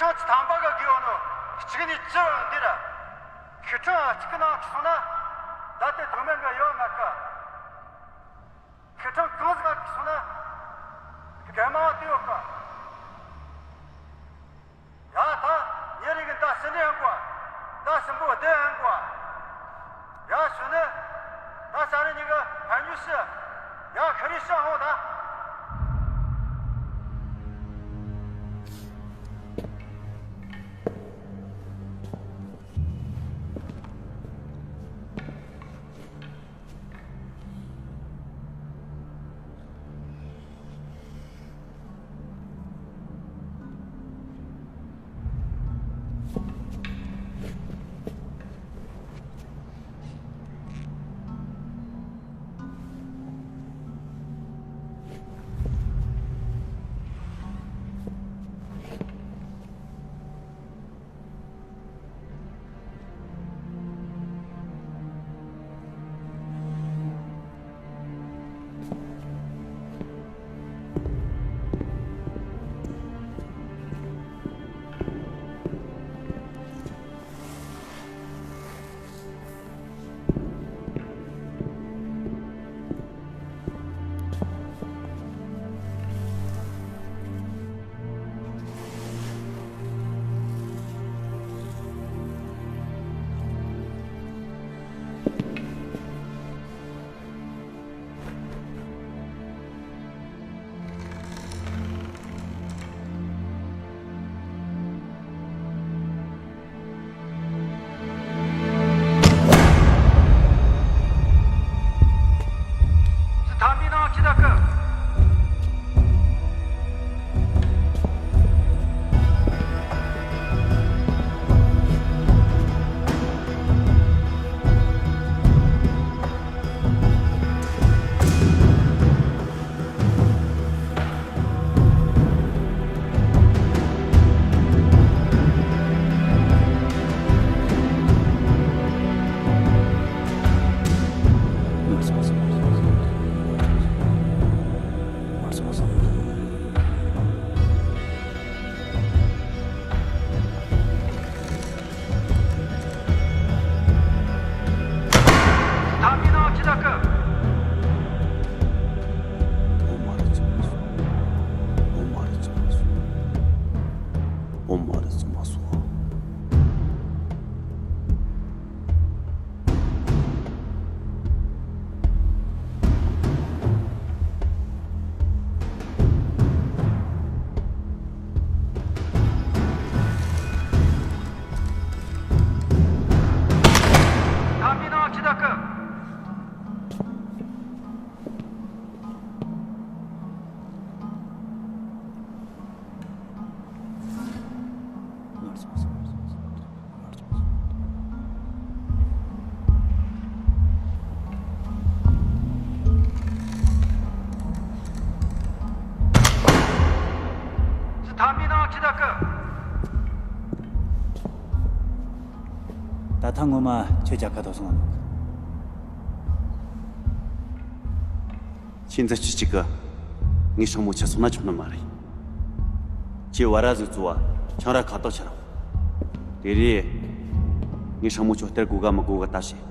ཁྱེད་དམ་པ་ག་གི་ཡོད་ནོ། གཅིག་ནི་ཅི་བར་འདིར། ཁི་ཁྲང་གཅིག་གི་ནང་སོང་ན། ད་ལྟའི་དུ་མེད་གི་ཡོད་མ་གི། ཁི་ཁྲང་གང་ཟག་གི་སོང་ན། ག་མ་བ་དེ་ཡོད་གི། ཡ་ད། ཉེ་རིང་གི་ད་སེ་འདྲེ་ཡང་གོ། ད་སེ་འབོ་བདེ་ཡང་གོ། ཡ་ཞུ་ནི། ད་ས་རི་ཉི་གི་ཕན་ཡུལ་ཤི། ཡ་ཁ་རི་ཤ་ཧོ་ད། ད་ཐེངས་ངོ་མ་ཁྱོད་རྒྱལ་ཁ་ཐོབ་སོང་ང་། ཁྱེད་འཛིན་སྐྱོང་གཅིག་གི། ངའི་སྲིང་མོ་ཁྱེད་སོང་ན་ཆོག་ནི་མ་རེད། ཁྱེད་བ་ར་ཟིག་བཙོ་བ་ཆང་ར་ཁ་ཏོག་ཆ་རོགས། དེ་རེད། ངའི་སྲིང་མོ་ཁྱོད་སྟེར་དགོས་ག་མི་དགོས་ག་ལྟ་བྱེད།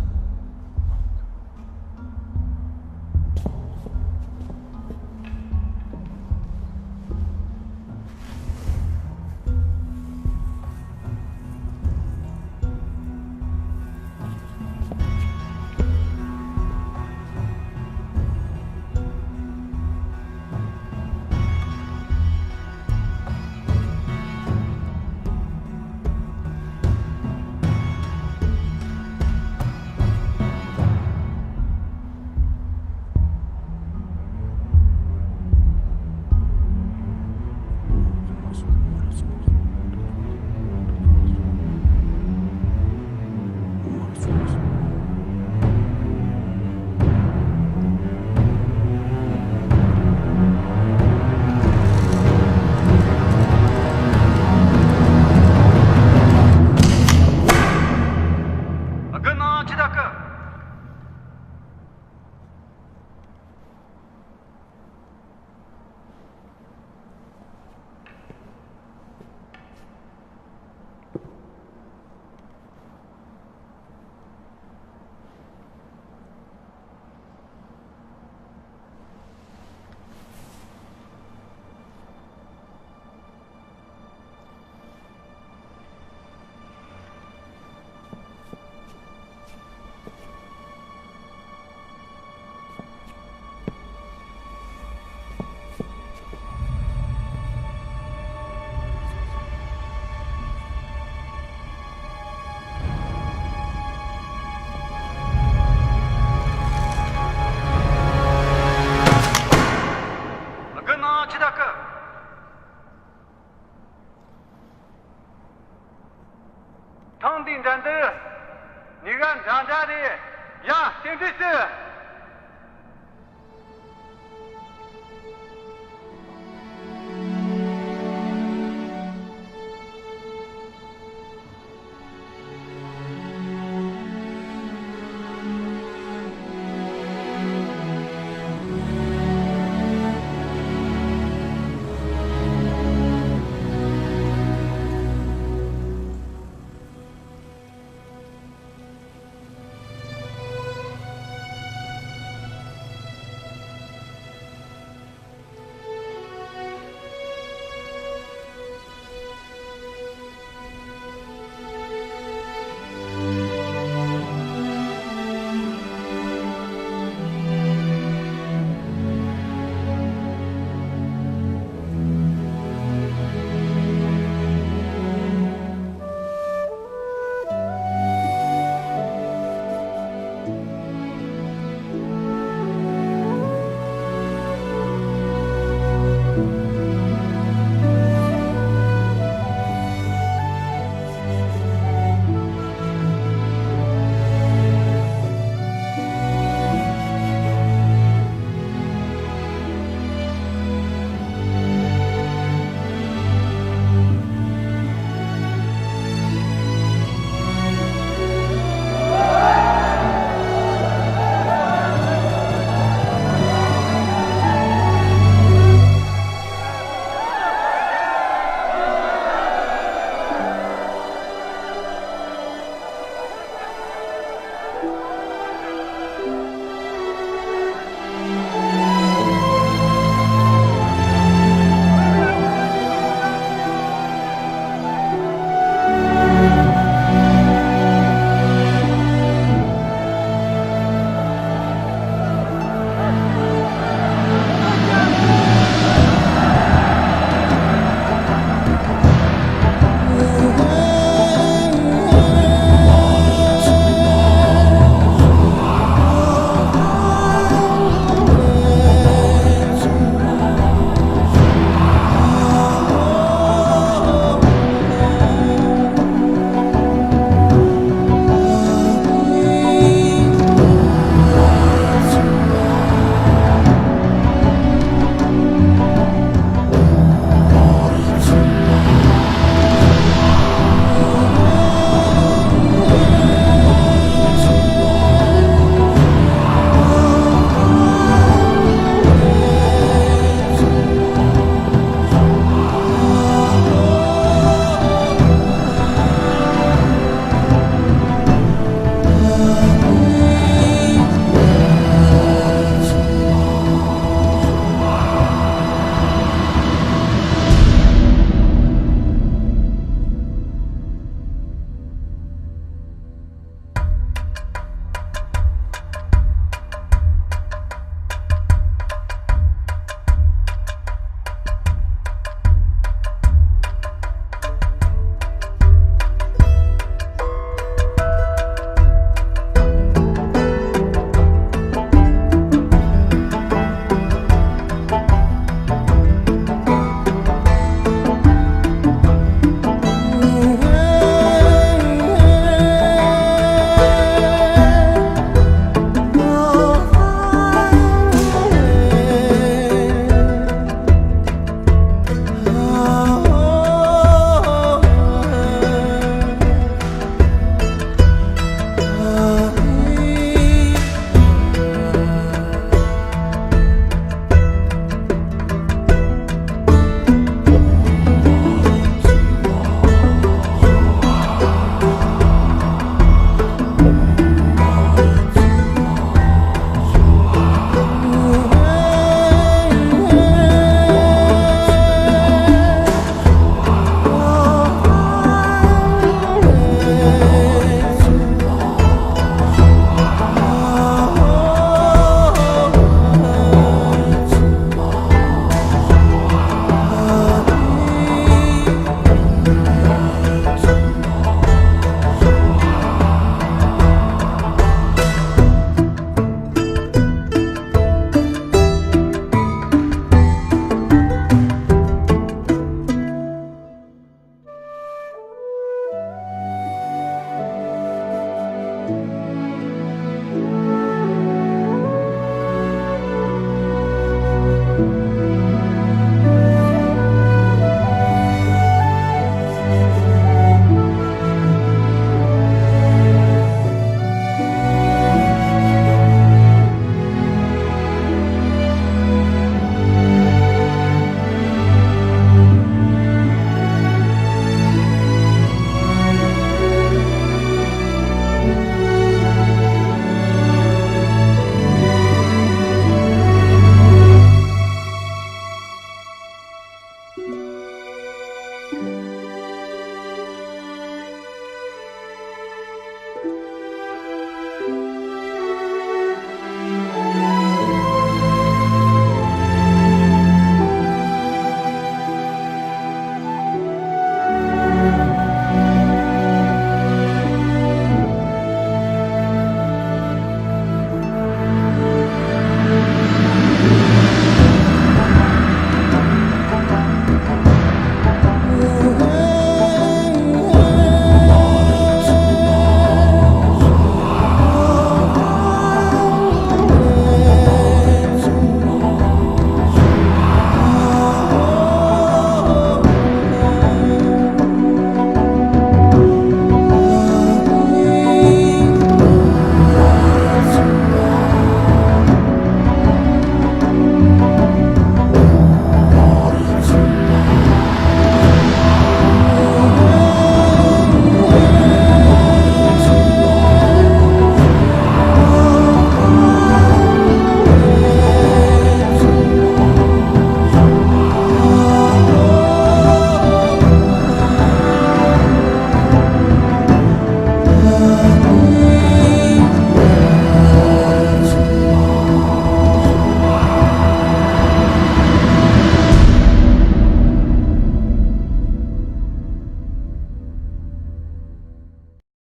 ཐེངས་འདིའི་འགྲན་བསྡུར་ཉི་ཤུ་འདྲ་འདྲ་རེད། ཡ་རྟེན་འབྲེལ་ཞུ།